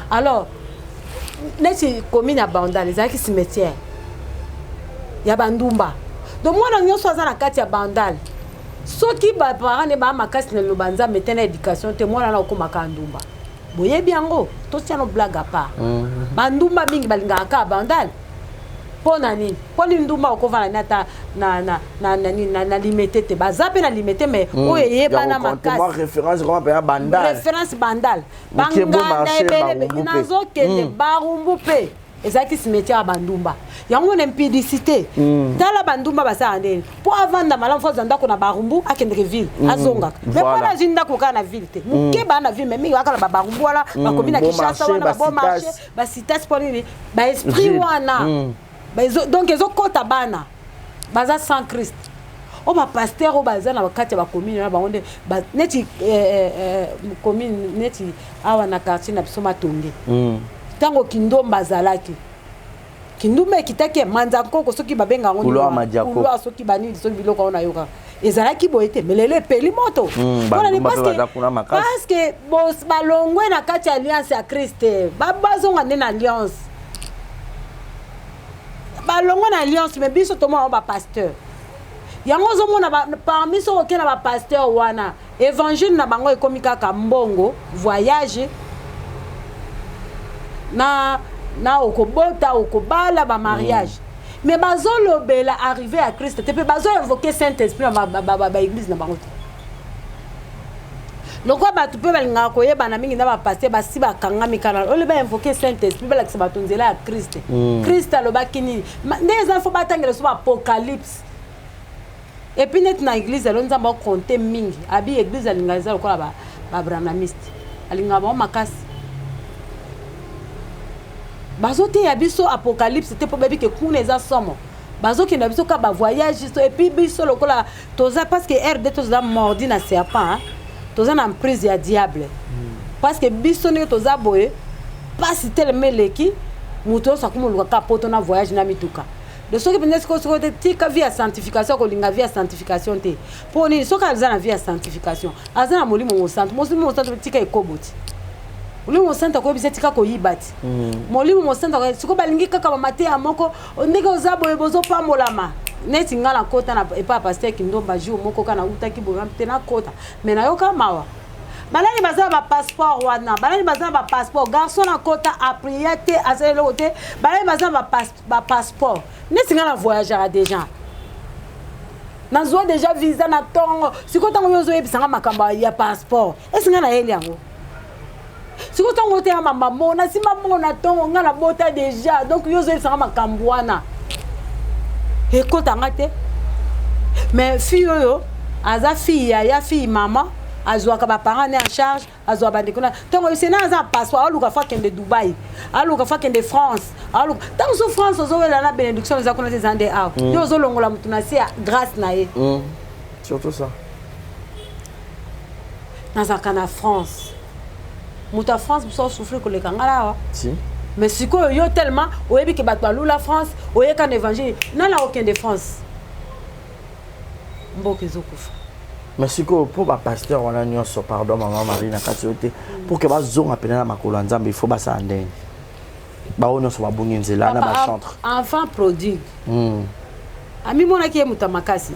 Alors neti commune ya Bandal ezalaki cimetière ya bandumba. Donc mwana nyonso aza na kati ya Bandal, soki baparent ne baa makasi na liloba Nzambe te, na éducation te, mwana wana okomaka ndumba. Boyebi yango, totiano blague à part. Bandumba mingi balingaka kaka Bandal. Mpo na nini? Mpo nini ndumba okovanda ni ata na Limete te? Baza mpe na Limete, mais oyo eyebana makasi makasi référence koma mpenza Bandal. Référence Bandal. Moke bo banganda marché, ebele. Barumbu mpe. Nazokende. Barumbu mpe ezalaki cimetière ya bandumba. Yango na impudicité, tala bandumba basala ndeni mpo avanda malamu, fo azwa ndako na Barumbu, akendeke ville, azongaka. Mais mpona azwi ndako kaka na ville te, moke baa na ville, mais mingi bakala babarumbu wana, bakomi na Bon Kinshasa marché, wana, babo marché, basitas. basitas. Mpo nini? Baesprit Ville. wana donc ezokɔta bana baza sans Christ. Oyo bapasteur oyo baza na kati ya bacommune wana, bango nde neti commune neti awa na quartier na biso Matonge. Ntango Kindomba azalaki, kindumba ekitaki manza nkoko, soki babenga yango nini Couloir wana? Madiako. Couloir, soki banini, soki biloko yango nayokaka ezalaki boye te, mais lelo epeli moto. Mpona nini? Bandumba mpe baza kuna makasi. Parce que balongwe na kati ya alliance ya Christ. Bazonga nde na alliance. Balongwe na alliance, mais biso tomona bango bapasteur. Yango ozomona parmi, soki okei na bapasteur wana, évangile na bango ekomi kaka mbongo, voyage na okobota, okobala, bamariage. Mais bazolobela arrivée ya Christ te, mpe bazoinvoke Saint Esprit na baeglise na bango te. Lokola bato mpe balingaka koyebana mingi na bapasteur, basi bakangami kana oyo bainvoke Saint Esprit, balakisa bato nzela ya Christ. Christ alobaki nini? Nde eza fo batangela so baapocalypse. Et puis neti na église elo, Nzambe akonte mingi abi église alingaka eza lokola babranhamiste, alingaka bango makasi. Bazoteya biso apocalypse te mpo bayebi ke kuna eza somo. Bazokenda biso kaka bavoyage so. Et puis biso lokola toza, parce que RD toza mordi na serpent, hein? Toza na emprise ya diable. Parce que biso ndenge toza boye, mpasi telema eleki moto nyonso akoma oluka kaka poto na voyage na mituka. De soki mpenza sikoyo, sikoyo te, tika vie ya sanctification, kolinga vie ya sanctification te. Mpo nini? Soki aza na vie ya sanctification, aza na Molimo Mosantu. Molimo Mosantu, tika ekobo ti. Molimo Mosantu akoyebisa, tika koyiba ti. Molimo Mosantu sikoyo balingi kaka bamateya moko ndenge oza boye, bozopambolama. Neti nga nakota na epa ya pasteur Kindomba jour moko kaka nautaki boye te, nakota, mais nayoka mawa. Banani baza na bapasseport wana? Banani baza na bapasseport? Garçon nakota, apria te, asala eloko te. Banani baza na bapasseport? Neti nga na voyageaka déjà, nazwa déjà visa na ntongo. Sikoyo ntango yo ozoyebisanga makambo ya passeport, esi nga nayeli yango. Sikoyo ntango oteya mama, nasimba mbongo na ntongo, nga nabota déjà. Donc yo ozoyebisanga makambo wana, ekotanga te. Mais fille oyo aza fille yaya, fille mama. Azwaka baparent ne en charge, azwa bandeko na ntongo yebisi na aza na passeport, aluka fo akende Dubai, aluka fo akende France, aluka ntango so France. Ozowela na bénédiction eza kuna te, eza nde awa. Yo ozolongola motu na se ya grâce na ye. Surtout ça. Nazalaka na France, moto ya France biso osouffrir koleka ngai awa. Si. Mais sikoyo yo tellement oyebi ke bato balula France, oyeka na évangile, nani akokende France? Mboka ezokufa. Mais sikoyo, mpo bapasteur wana nyonso, pardon mama Marie na kati oyo te, pour ke bazonga pene na makolo ya Nzambe, il faut basala ndenge bango nyonso babungi nzela na bachantre? Enfant prodigue amimonaki ye moto ya makasi.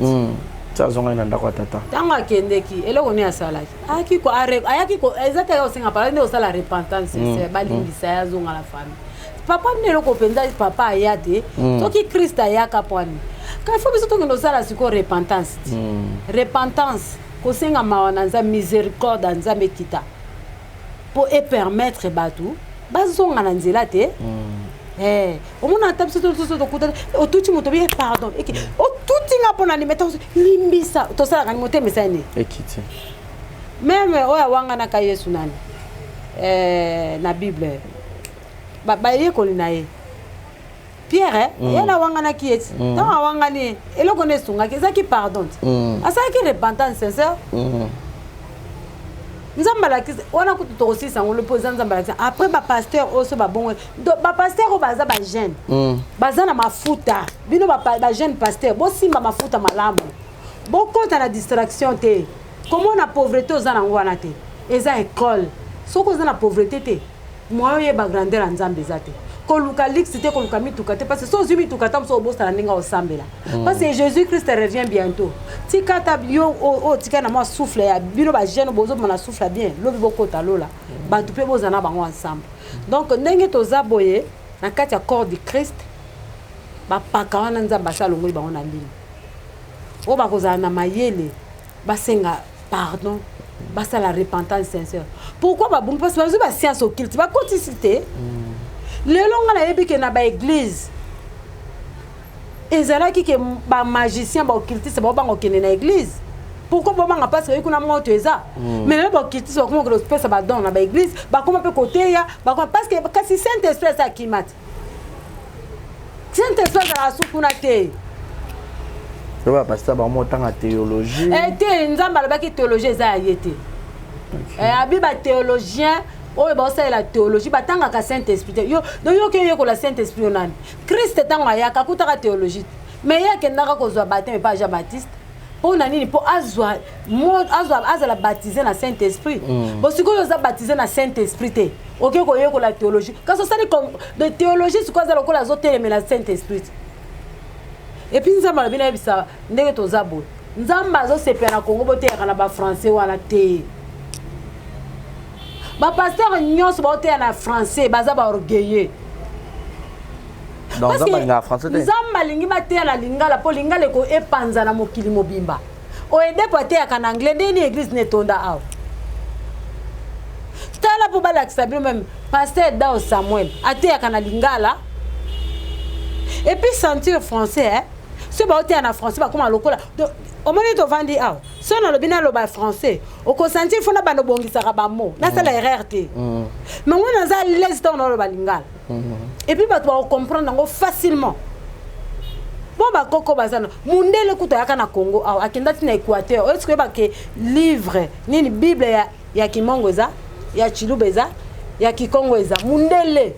Ti azongaki na ndako ya tata. Ntango akendeki, eloko nini asalaki? Ayaki ko ayaki ko eza te kosenga pala nde kosala repentance sincère, balingisa ye, azonga na famille. Papa nde eloko mpenza, papa aya te. Soki Christ ayaka pwani ka fo biso tokende kosala sikoyo repentance ti repentance, kosenga mawa na Nzambe, miséricorde ya Nzambe ekita mpo epermettre bato bazonga na nzela te. Omona ata biso toso tokuta, otuti moto bi pardon, eke otuti nga mpo na nini? Limbisa, tosalaka ni motema esali nini? Ekiti. Même oyo awanganaka Yesu nani na Bible, bayekoli na ye Pierre, ye na awanganaki ye ti ntango awangani ye, eloko nde esungaki ezalaki pardon ti asalaki repentance sincère. Nzambe alakisi wana kutu tokosilisa yango mpo eza Nzambe alakisi. Après, bapasteur oyo so babongo, bapasteur oyo baza bajeune, baza na mafuta. Bino bajeune pasteur, bosimba mafuta malamu, bokɔta na distraction te. Komona pauvreté oza nango wana te, eza école. Soki oza na pauvreté te, moyen oyeba grandeur ya Nzambe eza te. Koluka luxe te, koluka mituka te, parce que so ozwi mituka ta moso, obosana ndenge osambela, parce que Jésus Christ revient bientôt. Tika ata yo oyo tika na mwa souffle ya bino bajeune, bozomona souffle ya bien, lobi bokota lola, bato mpe bozala na bango ensemble. Donc ndenge toza boye na kati ya corps du Christ, bapaka wana Nzambe asi alongoli bango na lino oyo bakozala na mayele, basenga pardon, basala repentance sincère. Pourquoi babungi? Parce bazwi bascience occulte, bakotisi te. Lelo nga nayebi ke na baeglise ezalaki ke bamagicien, baoccultiste baobanga okende na église. Pourquoi bobanga? Parce oyi kuna moto eza. Mais lelo baoccultiste bakoma kokende kopesa badon na baeglise, bakoma mpe koteya, bakoma parce que kasi Saint Esprit eza akima te. Saint Esprit azalaka su kuna te. Yo bapasteur bango otanga théologie. Te, Nzambe alobaki théologie eza ya ye te. Abi bathéologien oyo baosalela théologie batangaka Saint Esprit te. Yo donc yo oke oyekola Saint Esprit yo nani? Christ ntango ayaka akutaka théologie te, mais ye akendaka kozwa baptême epa Jean Baptiste. Mpo na nini? Mpo azwa azala baptisé na Saint Esprit. Bo sikoyo oza baptisé na Saint Esprit te, oke koyekola théologie, kasi osali de théologie sikoyo aza lokola azotelemela Saint Esprit te. Et puis Nzambe alobi nayebisa ndenge toza boye, Nzambe azosepela na Kongo boteyaka na bafrançais wana te. Bapasteur nyonso baoteya na français baza baorgueilleux. Donc Nzambe alingaka français te? Nzambe alingi bateya na lingala, mpo lingala eko epanza na mokili mobimba. Oyedepo ateyaka na anglais, ndeni église na etonda awa? Tala mpo balakisa bino, même pasteur Dao Samuel ateyaka na lingala. Et puis sentir français, eh? So baoteya na français, bakóma lokola omoni tovandi awa. So nalobi, naloba français, okosentir fo na bando obongisaka bamo, nasala erreur te. Mais ngo naza l'aise ntango naloba lingala, et puis bato bakocomprendre yango facilement. Bon, bakoko baza na mundele kutu ayaka na Congo awa, akenda ti na Équateur. Oyo sikoyeba ke livre nini, Bible ya Kimongo eza, ya Chiluba eza, ya Kikongo eza. Mundele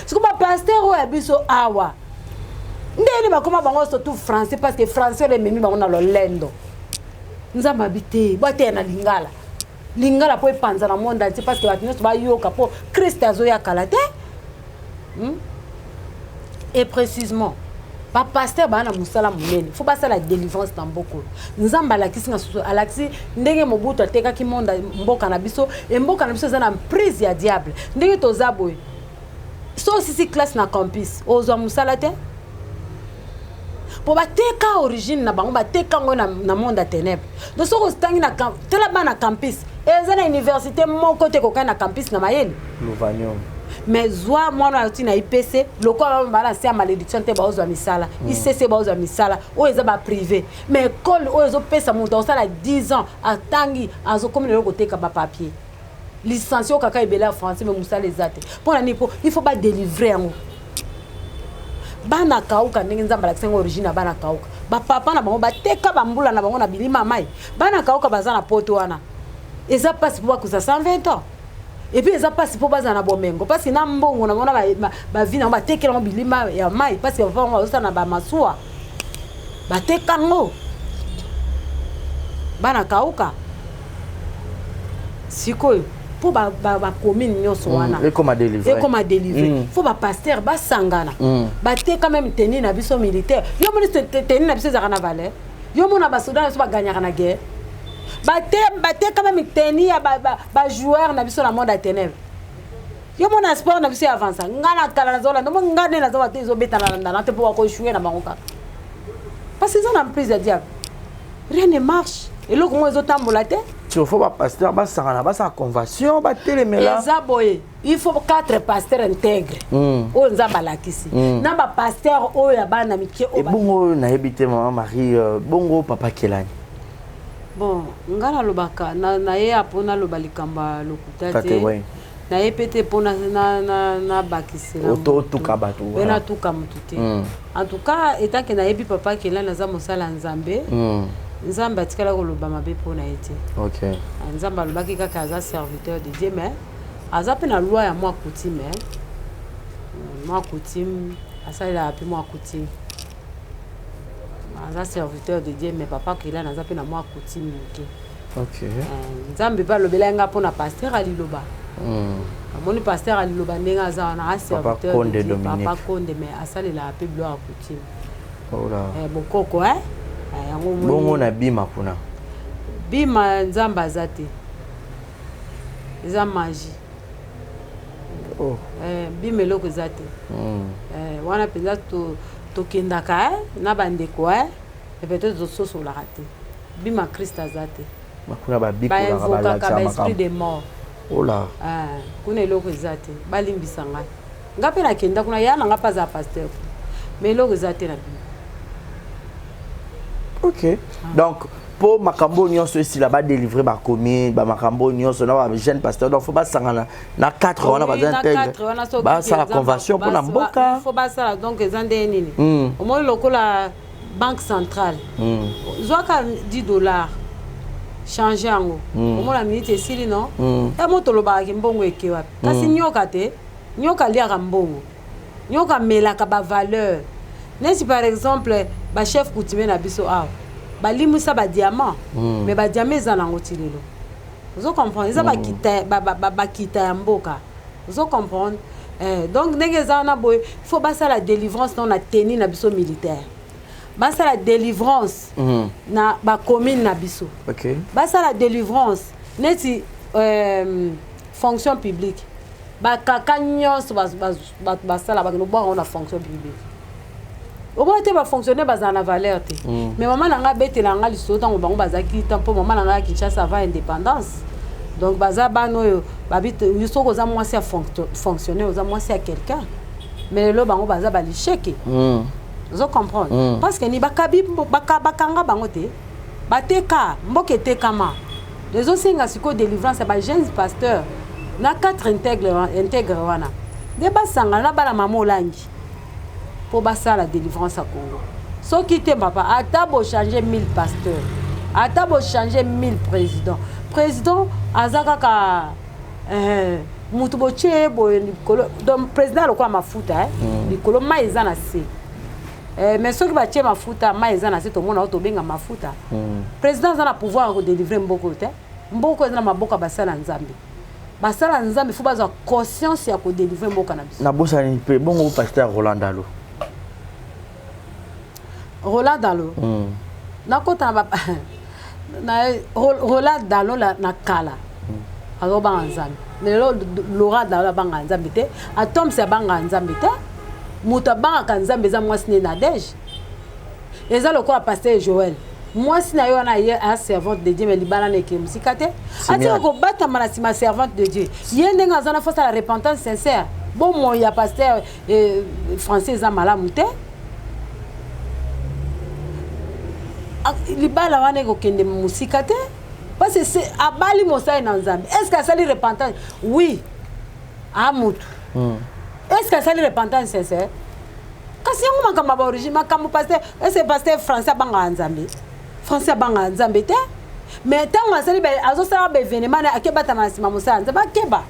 siko bapasteur oyo ya biso awa, ndeni bakóma bango surtout français, parce que français oyo ememi bango na lolendo. Nzambe abi te, bateya na lingala, lingala mpo epanza na monde entier, parce que bato nyonso bayoka, mpo Christ azoya kala te, Et précisément bapasteur baa na mosala monene, fo basala délivrance na mboka oyo. Nzambe alakisi nga susu, alakisi ndenge Mobutu atekaki monde, mboka na biso. E mboka na biso eza na prise ya diable. Ndenge toza boye, so osisi classe na campus, ozwa mosala te, mpo bateka origine na bango, bateka yango na monde ya ténèbre. Donc soki otangi na tala bana campus, eza na université moko te kokani na campus na mayele. Lovanium. Mais zwa mwana oyo na IPC, lokola bana se ya malédiction te, baozwa misala. ICC baozwa misala oyo eza baprivé, mais école oyo ezopesa moto akosala 10 ans atangi, azokomi lelo koteka bapapier, licencié oyo kaka ebele ya français, mais mosala eza te. Mpo na nini? Mpo il faut badélivre yango. Bana kauka, ndenge Nzambe alakisi yango, origine ya bana kauka, bapapa na bango bateka bambula na bango na bilima mai. Bana kauka baza na poto wana, eza mpasi mpo bakusa 120 ans, et puis eza mpasi mpo bazala na bomengo, parce na mbongo na bango na bavi na bango, batekela yango bilima ya mai, parce que bapapa bango bazosala na bamasuwa, bateka yango. Bana kauka sikoyo, mpo bacommune nyonso wana ekoma délivré. Ekoma délivré, faut bapasteur basangana. Bateka même tenue na biso militaire. Yo moni tenue na biso ezalaka na valeur? Yo mona basoda na biso baganyaka na guerre? Bateka même tenue ya bajoueur na biso na monde ya ténèbre. Yo mona sport na biso ya avança? Nga na kala nazolanda mo, nga nde nazoba te, ezobetana landana te, mpo bakojoue na bango kaka, parce que eza na emprise ya diable. Rien ne marche, eloko moko ezotambola te. Il faut bapasteur basangana, basala convention, batelemela. Eza boye: il faut quatre pasteurs intègre oyo Nzambe alakisi, na bapasteur oyo ya bana mike. Ebongo nayebi te, Mama Marie, bongo papa Kelani? Bon, nga nalobaka naye mpo naloba likambo ya lokuta te, naye mpe te mpo nabakisela. Otuka bato. Mpe natuka motu te. En tout cas, etanke nayebi papa Kelani aza mosala ya Nzambe. Nzambe atikala koloba mabe mpo na ye te. Nzambe alobaki kaka aza serviteur de Dieu, mais aza mpe na loi ya mwa coutume, mwa coutume asalelaka mpe mwa coutume. Aza serviteur de Dieu, mais papa Kelani aza mpe na mwa coutume moke. Nzambe mpe alobelaki nga mpo na pasteur aliloba. Amoni pasteur aliloba ndenge aza wana, aserviteur de Dieu, papa Konde, mais asalelaka mpe biloko ya coutume, bokoko yango. Bongo na bima kuna? Bima, Nzambe aza te, eza magie. Oh. Bima, eloko eza te. Wana mpenza tokendaka na bandeko, peut-être tososolaka te. Bima, Christ aza te. Kuna babikolaka. Bainvokaka baesprit de mort. Ola. Kuna eloko eza te, balimbisa ngai. Nga mpe nakenda kuna, ya na nga mpe aza pasteur, mais eloko eza te na bima. Ok, donc mpo makambo nyonso esila, badélivre bacommune, bamakambo nyonso na bajeune pasteur, donc faut basangana na 4 wana baza intègre, basala convention mpona mboka. Faut basala. Donc eza ndenge nini? Omoni lokola banque centrale, zwaka 10 $, change yango, omona minute esili no. E mo tolobakaki mbongo eke wapi? Kasi nyoka te, nyoka aliaka mbongo, nyoka amelaka bavaleur. Neti par exemple bachef coutumier na biso awa balimwisa badiamant, mais badiamant eza nango ti lelo. Ozo comprendre? Eza bakita, bakita ya mboka, ozo comprendre? Donc ndenge eza wana boye, faut basala délivrance no na tenue na biso militaire, basala délivrance na bacommune na biso, basala délivrance neti fonction publique. Bakaka nyonso bato basala, bakende kobwaka ngo na fonction publique. Omona te, bafonctionnaire bazala na valeur te. Mais mama na ngai abetela nga lisolo ntango bango bazalaki ta, mpo mama na ngai ya Kinshasa avant indépendance. Donc baza bana oyo babi soki oza mwasi ya fonctionnaire, oza mwasi ya quelqu'un. Mais lelo bango baza balisheke. Ozo comprendre? Parce que ni bakabi bakanga bango te, bateka mboka, etekama. Ezosenga sikoyo délivrance ya bajeune pasteur na quatre intègre wana nde basangana na bana mama Olangi mpo basala délivrance ya Congo. Soki te, papa, ata bochange 1000 pasteur, ata bochange 1000 président, président aza kaka mutu botie ye boye likolo. Donc président lokola mafuta, likolo mai eza na se. Mais soki batie mafuta, mai eza na se, tomona oyo tobenga mafuta. Président aza na pouvoir ya kodélivre mboka oyo te. Mboka eza na maboko ya basala Nzambe. Basala Nzambe faut bazwa conscience ya kodélivre mboka na biso. Nabosani mpe, bongo pasteur Roland Dalo? Roland Dalo, nakota na na Roland Dalo na kala azobanga Nzambe. Lelo Laurent Dalo abanga Nzambe te, Atomsi abanga Nzambe te. Moto abangaka Nzambe eza mwasi ne Nadege. Eza lokola pasteur Joel, mwasi na ye wana ye a servante de Dieu, mais libala na ekee mosika te. Atika kobatama na nsima servante de Dieu. Ye ndenge aza na faut asala repentance sincère. Bomoi ya pasteur eh, français eza malamu te. Libala wana ekokende mosika te parce que abali mosali na Nzambe. Est ce que asali repentance? Oui, a mutu. Est ce que asali repentance sincère? Kasi yango makambo ya baorigine, makambo pasteur, est ce que pasteur français abangaka Nzambe? Français abangaka Nzambe te. Mais ntango asali, azosala baévénement na akebatama na nsima mosala Nzambe, akeba.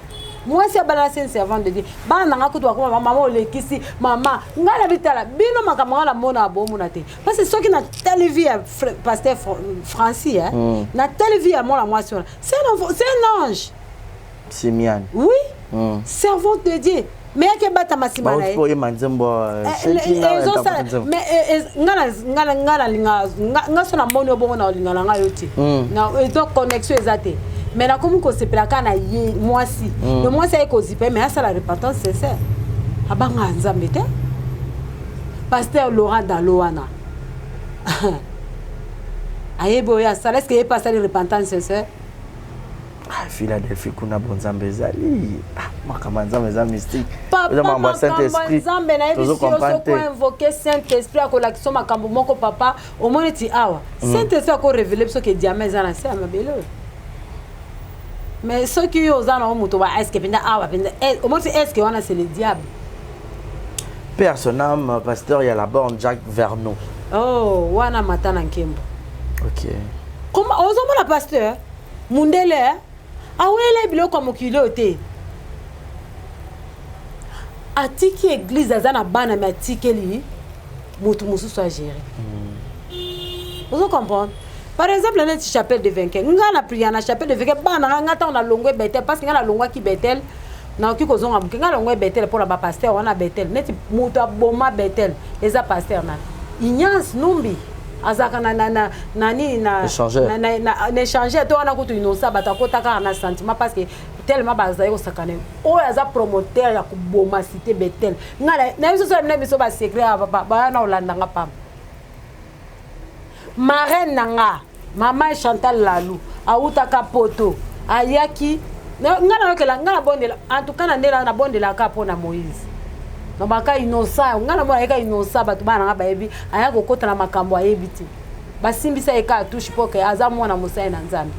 Mwasi abalala c'est une servante de Dieu. Bana nanga kutu bakoma, mama olekisi, mama ngai na bitala bino makambo ngai namona bomona te, parce que soki natali vie ya pasteur Francis, eh, natali vie ya mwana mwasi wana, c'est un ange. Simiane. Oui, servante de Dieu, mais akebatama nsima na ye. Oyemba nzembo. Mais nga nalinga nga so namoni obongo na olinga na ngai yo te, eza connexion eza te, mais nakomi kosepela kaka na ye mwasi. Le mwasi aye kozipa, mais asala repentance sincère, abanga Nzambe te. Pasteur Laurent Dalo wana ayebi oyo asala, est ce que ye mpe asali repentance sincère? Philadelphie kuna, bonzambe ezali, makambo ya Nzambe eza mystique. Papa, makambo ya Nzambe nayebi si yo soki oinvoke Saint Esprit, akolakisa makambo moko. Papa, omoni ti awa Saint Esprit akorévéler biso ke diamant eza na se ya mabele oyo. Mais soki yo oza nango moto ba est-ce mpenza awa mpenza, omoni ti est-ce wana, c'est le diable. Père son âme, pasteur ya la borne, Jacques Vernaud. Oh, wana mata na nkembo. Ok. Ozomona pasteur mundele awele biloko ya mokili oyo te, atiki église, aza na bana, me atikeli motu mosusu agérer. Ozo comprendre? Par exemple neti Chapelle de Vainqueur, nga na prière na Chapelle de Vainqueur, bana nga, nga ntango nalongwe Betel, parce que nga nalongwaki Betel, nakoki kozonga moke. Nga nalongwe Betel mpona bapasteur wana Betel. Neti moto aboma Betel eza pasteur nani? Ignace Numbi, azalaka na nini, na échangeur to wana. Kutu innocent, bato akota kaka na sentiment, parce que tellement bazali kosakana. Oyo aza promoteur ya koboma cité Betel, ngai na biso so na biso basecret baya na olandanga pamba. Marraine na nga, mama Chantal Lalu, awutaka Poto, ayaki nga nayokela nga nabondela. En tout cas na nde nabondelaka mpo na Moïse, nabaka innocent. Nga namona ayeka innocent, bato bana nanga bayebi, aya kokota na makambo ayebi te, basimbisa ye kaka touche mpo ke aza mwana mosali na Nzambe.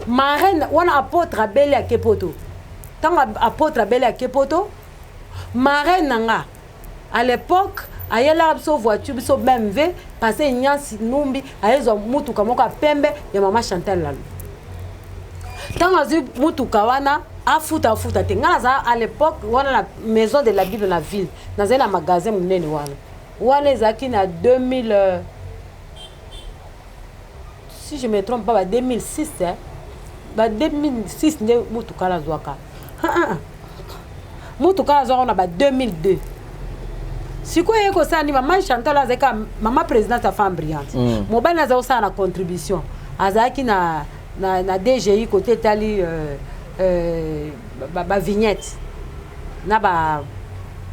Marraine wana, apôtre abeli, ake Poto. Ntango apôtre abeli, ake Poto, marraine na nga à l'époque ayelaka biso voiture, biso BMW, parce Nyansi Numbi ayezwa mutuka moko ya pembe ya mama Chantal Lalo. Ntango azwi mutuka wana, afuta, afuta te. Ngai nazala à l'époque wana na Maison de la Bible na ville, nazali na magasin monene wana. Wana ezalaki na 2000, si je me trompe pas, ba 2006, eh? Ba 2006 nde mutuka nazwaka. Mutuka nazwaka na ba 2002. Sikoyo ye kosala nini? Mama Chantal azalaki kaka mama présidente ya Femme Brillante. Mobali azali kosala na contribution, azalaki na DGI, côté etali bavignette na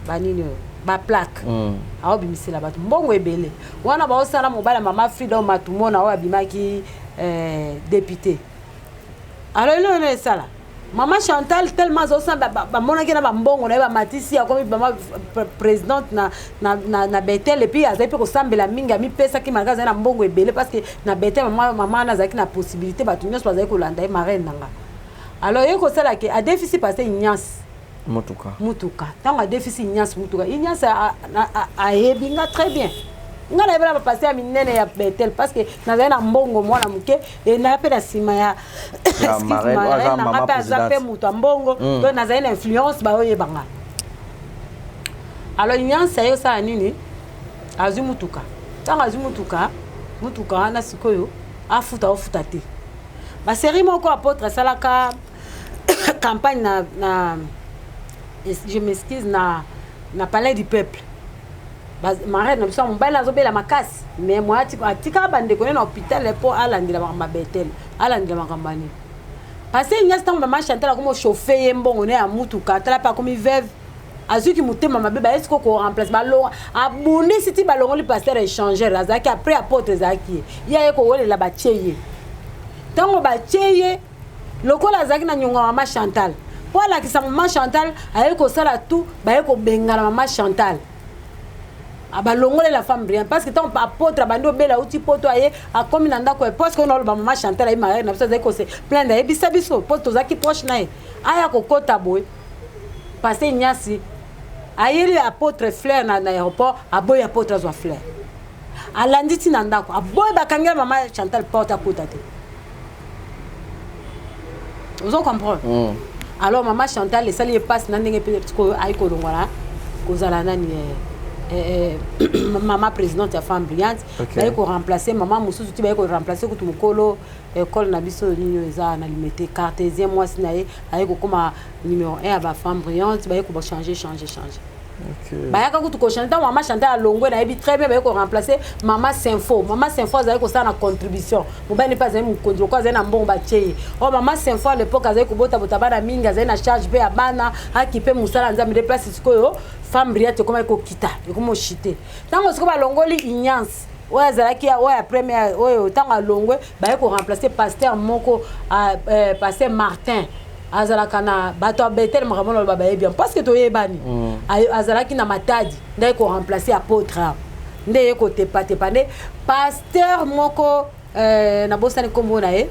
banini oyo, baplaque. Aobimisela bato mbongo ebele wana baosala. Mobali ya mama Frida Matumona oyo abimaki député. Alors eloko wana esala mama Chantal tellement azosala, bamonaki na bambongo na ye, bamatisi, akomi mama présidente na Betel. Et puis azali mpe kosambela mingi, amipesaki malgré azali na mbongo ebele, parce que na Betel mama wana azalaki na possibilité, bato nyonso bazali kolanda ye, marraine na nga. Alors ye kosala ke adefisi parce Ignace Motuka. Mutuka. Ntango adefisi Ignace mutuka, Ignace ayebi nga très bien. Nga nayebela bapasteur ya minene ya Betel, parce que nazali na mbongo mwana moke, e naya mpe na nsima ya nanga mpe aza mpe moto ya mbongo, donc nazali na influence, baoyebanga. Alors Ignace aye osala nini? Azwi mutuka. Ntango azwi mutuka, mutuka wana sikoyo afuta, ofuta te. Basérie moko apôtre asalaka campagne na, je m'excuse, na Palais du Peuple. Marraine na biso ya mobali azobela makasi, mais mo atikaka bandeko ne na hôpital mpo alandela makambo ya Betel, alandela makambo ya nini. Parce que nyasi, ntango mama Chantal akomi ochauffe ye mbongo ne ya mutuka, atala mpe akomi veuve, azwiki motema mabe, baye siko koremplace, balonga, abundisi ti balongoli pasteur échangeur azalaki après apôtre, ezalaki ye, ye aye kowelela, batie ye. Ntango batie ye, lokola azalaki na nyongo ya mama Chantal, Mpo alakisa mama Chantal, aye kosala tout, baye kobengana mama Chantal. Balongole la femme brillante parce que ntango apôtre abandi obela, auti poto, aye akomi na ndako ya, parce que oyo oloba mama Chantal aye mariage na biso, azali kose plaindre, ayebisa biso mpo tozalaki proche na ye. Aya kokɔta boye, pasteur Nyasi ayeli apôtre fleur na aéroport, aboyi apôtre azwa fleur. Alandi ntina ndako, aboyi, bakangela mama Chantal porte, akota te. Ozo comprendre? Alors mama Chantal esali ye mpasi na ndenge mpe sikoyo ayi kolongwa kozala nani, mama présidente ya Femme Brillante. Baye koremplace mama mosusu ti baye koremplace kutu mokolo ekole na biso nini oyo eza na Limete, Cartésien, mwasi na ye aye kokóma numéro 1 ya bafemme brillante. Baye kobachange, change, change. Bayaka kutu kochange ntango mama Chantal alongwe, nayebi très bien, baye koremplace mama Sinfo. Mama Sinfo azali kosala na contribution, mobali mpe azali mokonzi, lokola azali na mbongo, batie ye. Or mama Sinfo à l'époque azali kobotabota bana mingi, azali na charge mpe ya bana, aki mpe mosala ya Nzambe. Nde place sikoyo Femme Brillante ekomaki kokita, ekomi oshite. Ntango sikoyo balongoli Ignance oyo azalaki oyo ya première oyo, ntango alongwe, baye koremplace pasteur moko, pasteur Martin, azalaka na bato ya Betel, makambo na loba bayebi yango parce que toyebani. Azalaki na Matadi, nde aye koremplace apôtre awa, nde ye kotepatepa nde pasteur moko, nabosani nkombo na ye,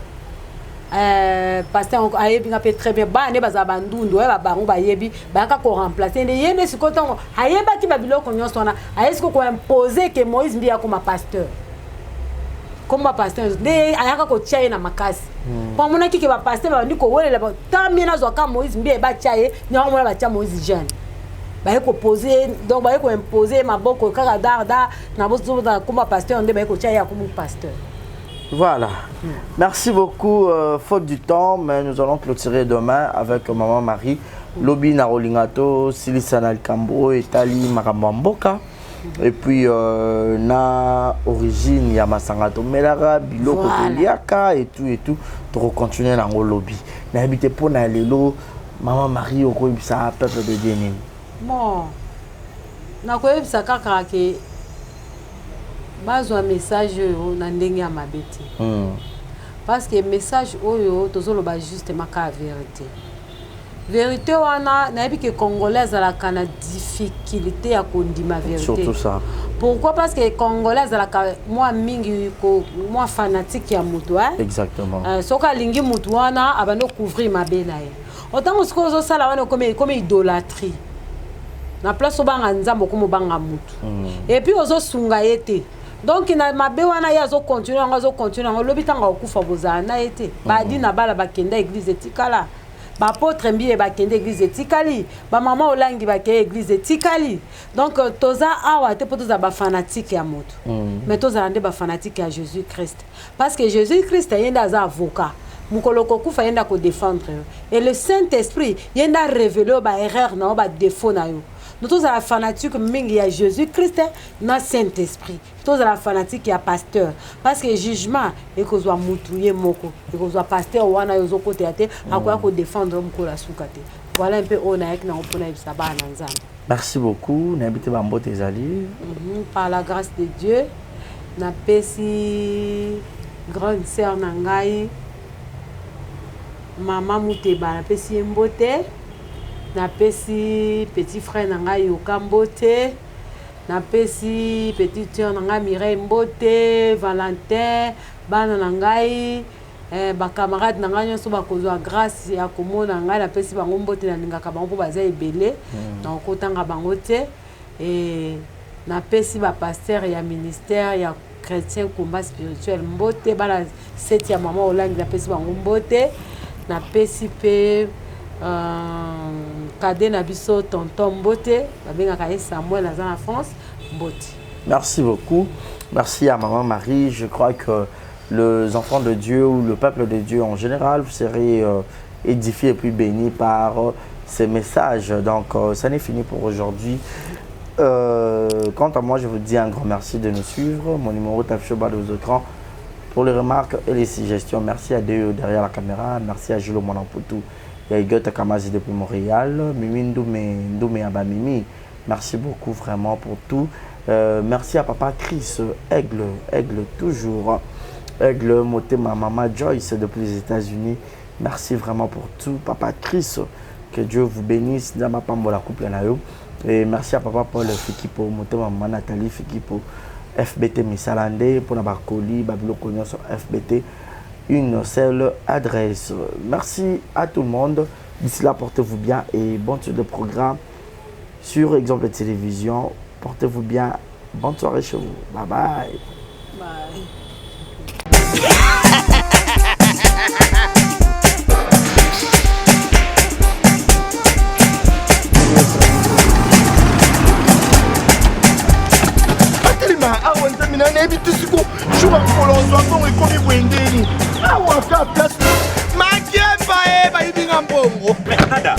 pasteur moko ayebi nga mpe très bien, bana nde bazala bandundu oyo bango bayebi. Bayaka koremplace nde ye nde sikoyo ntango ayebaki babiloko nyonso wana, aye sikoyo koimpose ke Moïse Mbi akoma pasteur, komba pasteur. Nde ayaka kotia ye na makasi mpo amonaki ke bapasteur babandi kowelela tamie nazwaka Moïse Mbi, batia ye nyango, mona batia Moïse jeune, baye kopose, donc baye koimpose ye maboko kaka dar dar na bozobota komba pasteur, nde baye kotia ye akomi pasteur. Voilà. Merci beaucoup. Faute du temps, mais nous allons clôturer demain avec Maman Marie. Lobi na rolingato, silisa na likambo etali makambo ya mboka. Et puis na origine ya masanga tomelaka, biloko toliaka et tout et tout. Tokocontinue nango lobi. Nayebi te, mpo na lelo, Maman Marie, okoyebisa peuple de Dieu nini? Bon, nakoyebisa kaka ke bazwa message oyo na ndenge ya mabe te, parce que message oyo tozoloba justement kaka vérité. Vérité wana, nayebi ke Congolais azalaka na difficulté ya kondima vérité. Surtout ça. Pourquoi? Parce que Congolais azalaka mwa mingi mwa fanatique ya moto, hein? Exactement. Soki alingi motu wana, abandi ocouvrir mabe na ye. Otango sikoyo ozosala wana, ekomi idolâtrie. Na place obanga Nzambe, okomi obanga mutu. Et puis ozosunga ye te. Donc na mabe wana ye azocontinue yango, azocontinue yango, lobi ntango akokufa, bozala na ye te. Badi na bala bakenda, église etikala. Baapôtre Mbiye bakende, église etikali. Bamama Olangi bakeye, église etikali. Donc toza awa te mpo tozala bafanatike ya moto, mais tozala nde bafanatike ya Jésus Christ, parce que Jésus Christ ye nde aza avocat. Mokolo kokufa, ye nde akodéfendre yo, et le Saint Esprit ye nde arévele yo baerreur na yo, badéfaut na yo. No, tozala fanatique mingi ya Jésus Christ na Saint Esprit, tozala fanatique ya pasteur, parce que jugement ekozwa mutu ye moko, ekozwa pasteur wana yo ozokotela te, akoya kodéfendre yo mokolo ya suka te. Voilà mpe oyo nayaki nango mpona yebisa bana na Nzambe. Merci beaucoup. Nayebi te, bambote ezali? Par la grâce de Dieu, napesi grande sœur na ngai, mama Muteba, napesi ye mbote. Napesi petit frère na ngai Yoka mbote. Napesi petite sœur na ngai Mireille mbote, Valentin, bana na ngai, bacamarade na ngai nyonso bakozwa grâce ya komona ngai, napesi bango mbote. Nalingaka bango mpo baza ebele, nakotanga bango te. Napesi bapasteur ya ministère ya chrétien combat spirituel mbote, bana seti ya mama Olangi, napesi bango mbote. Napesi mpe cadet na biso tonton mbote, babengaka ye Samuel, aza na France, mbote. Merci beaucoup. Merci à Maman Marie. Je crois que les enfants de Dieu ou le peuple de Dieu en général, vous serez édifiés et puis bénis par ces messages. Donc, ça n'est fini pour aujourd'hui. Quant à moi, je vous dis un grand merci de nous suivre. Mon numéro est affiché au bas de vos écrans pour les remarques et les suggestions. Merci à deux derrière la caméra. Merci à Jules Monamputu. Il y a Hugo Takamazi depuis Montréal. Mimi Ndoumé, Ndoumé Abba Mimi. Merci beaucoup vraiment pour tout. Merci à Papa Chris, Aigle, Aigle toujours. Aigle Motema, Mama Joyce depuis les États-Unis. Merci vraiment pour tout. Papa Chris, Que Dieu vous bénisse. Nzambe apambola couple na yo. Et merci à papa Paul Fikipo, motema maman Nathalie Fikipo, FBT misala nde pona ba colis, ba biloko nyonso FBT. Une seule adresse. Merci à tout le monde. D'ici là, portez-vous bien et bonne suite de programme sur Exemple Télévision. Portez-vous bien. Bonne soirée chez vous. Bye bye. Bye. Atelema awa nzambe na nayebi te siko jour ya mokolo ozwa mbongo ekomi boye ndeni awa ka place makiemba e bayibi nga mbongo. Nada,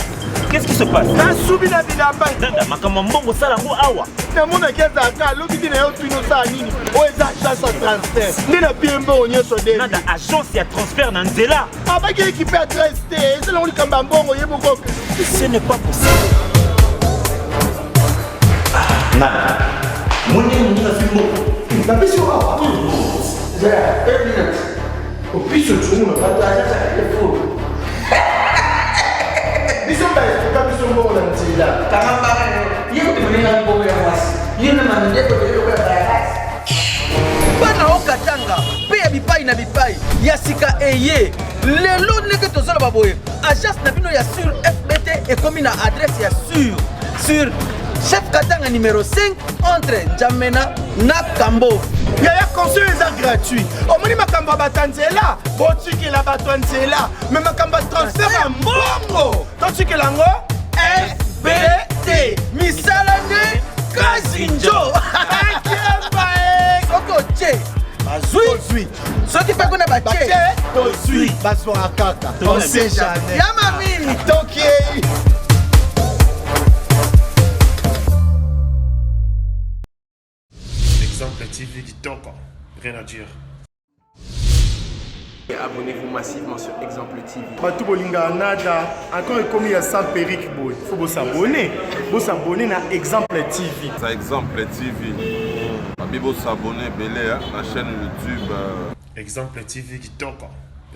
qu'est-ce qui se passe? Nasubi na bilamba. Nada, makambo ya mbongo osala yango awa. Namonaki azalaka alobi te na yo tuni osala nini oyo eza agence ya transfert nde na pie mbongo nyonso de. Nada, agence ya transfert na nzela. Abaki ekipe adresse te eza nango likambo ya mbongo ye moko. Ce n'est pas possible. Nada, moni moninga azwi mbongo. Napesi yo awa. Zela, une minute. Opiso tshungu na bato agence ya telefone. Biso baetuka biso mbongo na nzela. Kanga mbanga na yo. Ye kutu moninga mbongo ya mwasi. Yo na mandeko ebele lokola bayakasi. Bana o Katanga mpe ya bipai na bipai ya sika eye lelo ndenge tozoloba boye agence na bino ya sur fbt ekomi na adresse ya sur sur chef Katanga numéro 5 entre N'Djamena na Kambo. Yaya conseil eza gratuit. Omoni makambo ya bato ya nzela, botikela bato ya nzela. Mais makambo ya transfert ya mbongo, totikela yango FBT. Misala nde Kazinjo. Akiemba e. Soki otie bazwi, soki mpe kuna batie tozwi, bazwaka kaka. On sait jamais. Ya mami. Tokiei. Exemple TV kitoko, rien à dire. Abonnez-vous massivement sur Exemple TV. Bato bolingaka nada encore ekomi ya sans perruque boye faut bosabone bosabone na Exemple TV. Ça Exemple TV. Babi bosabone ebele hein, na chaîne YouTube. Exemple TV kitoko,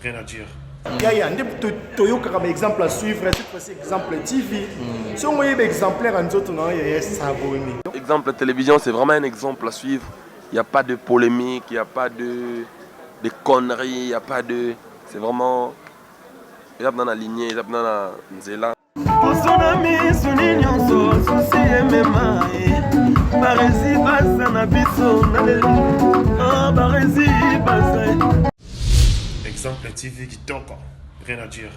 rien à dire. Yaya nde toyokaka ba exemple à suivre cette fois-ci Exemple TV. Soki oyebi exemplaire ya nzoto na yo yaya s'abonner. Exemple télévision, c'est vraiment un exemple à suivre. Il n'y a pas de polémique, il n'y a pas de conneries, il n'y a pas de... C'est vraiment... Eza na lignée, eza na nzela. Poso na miso ni nyonso susi emema ye barezi baza na biso na lelo ah, barezi baza. Exemple TV kitoko, rien à dire.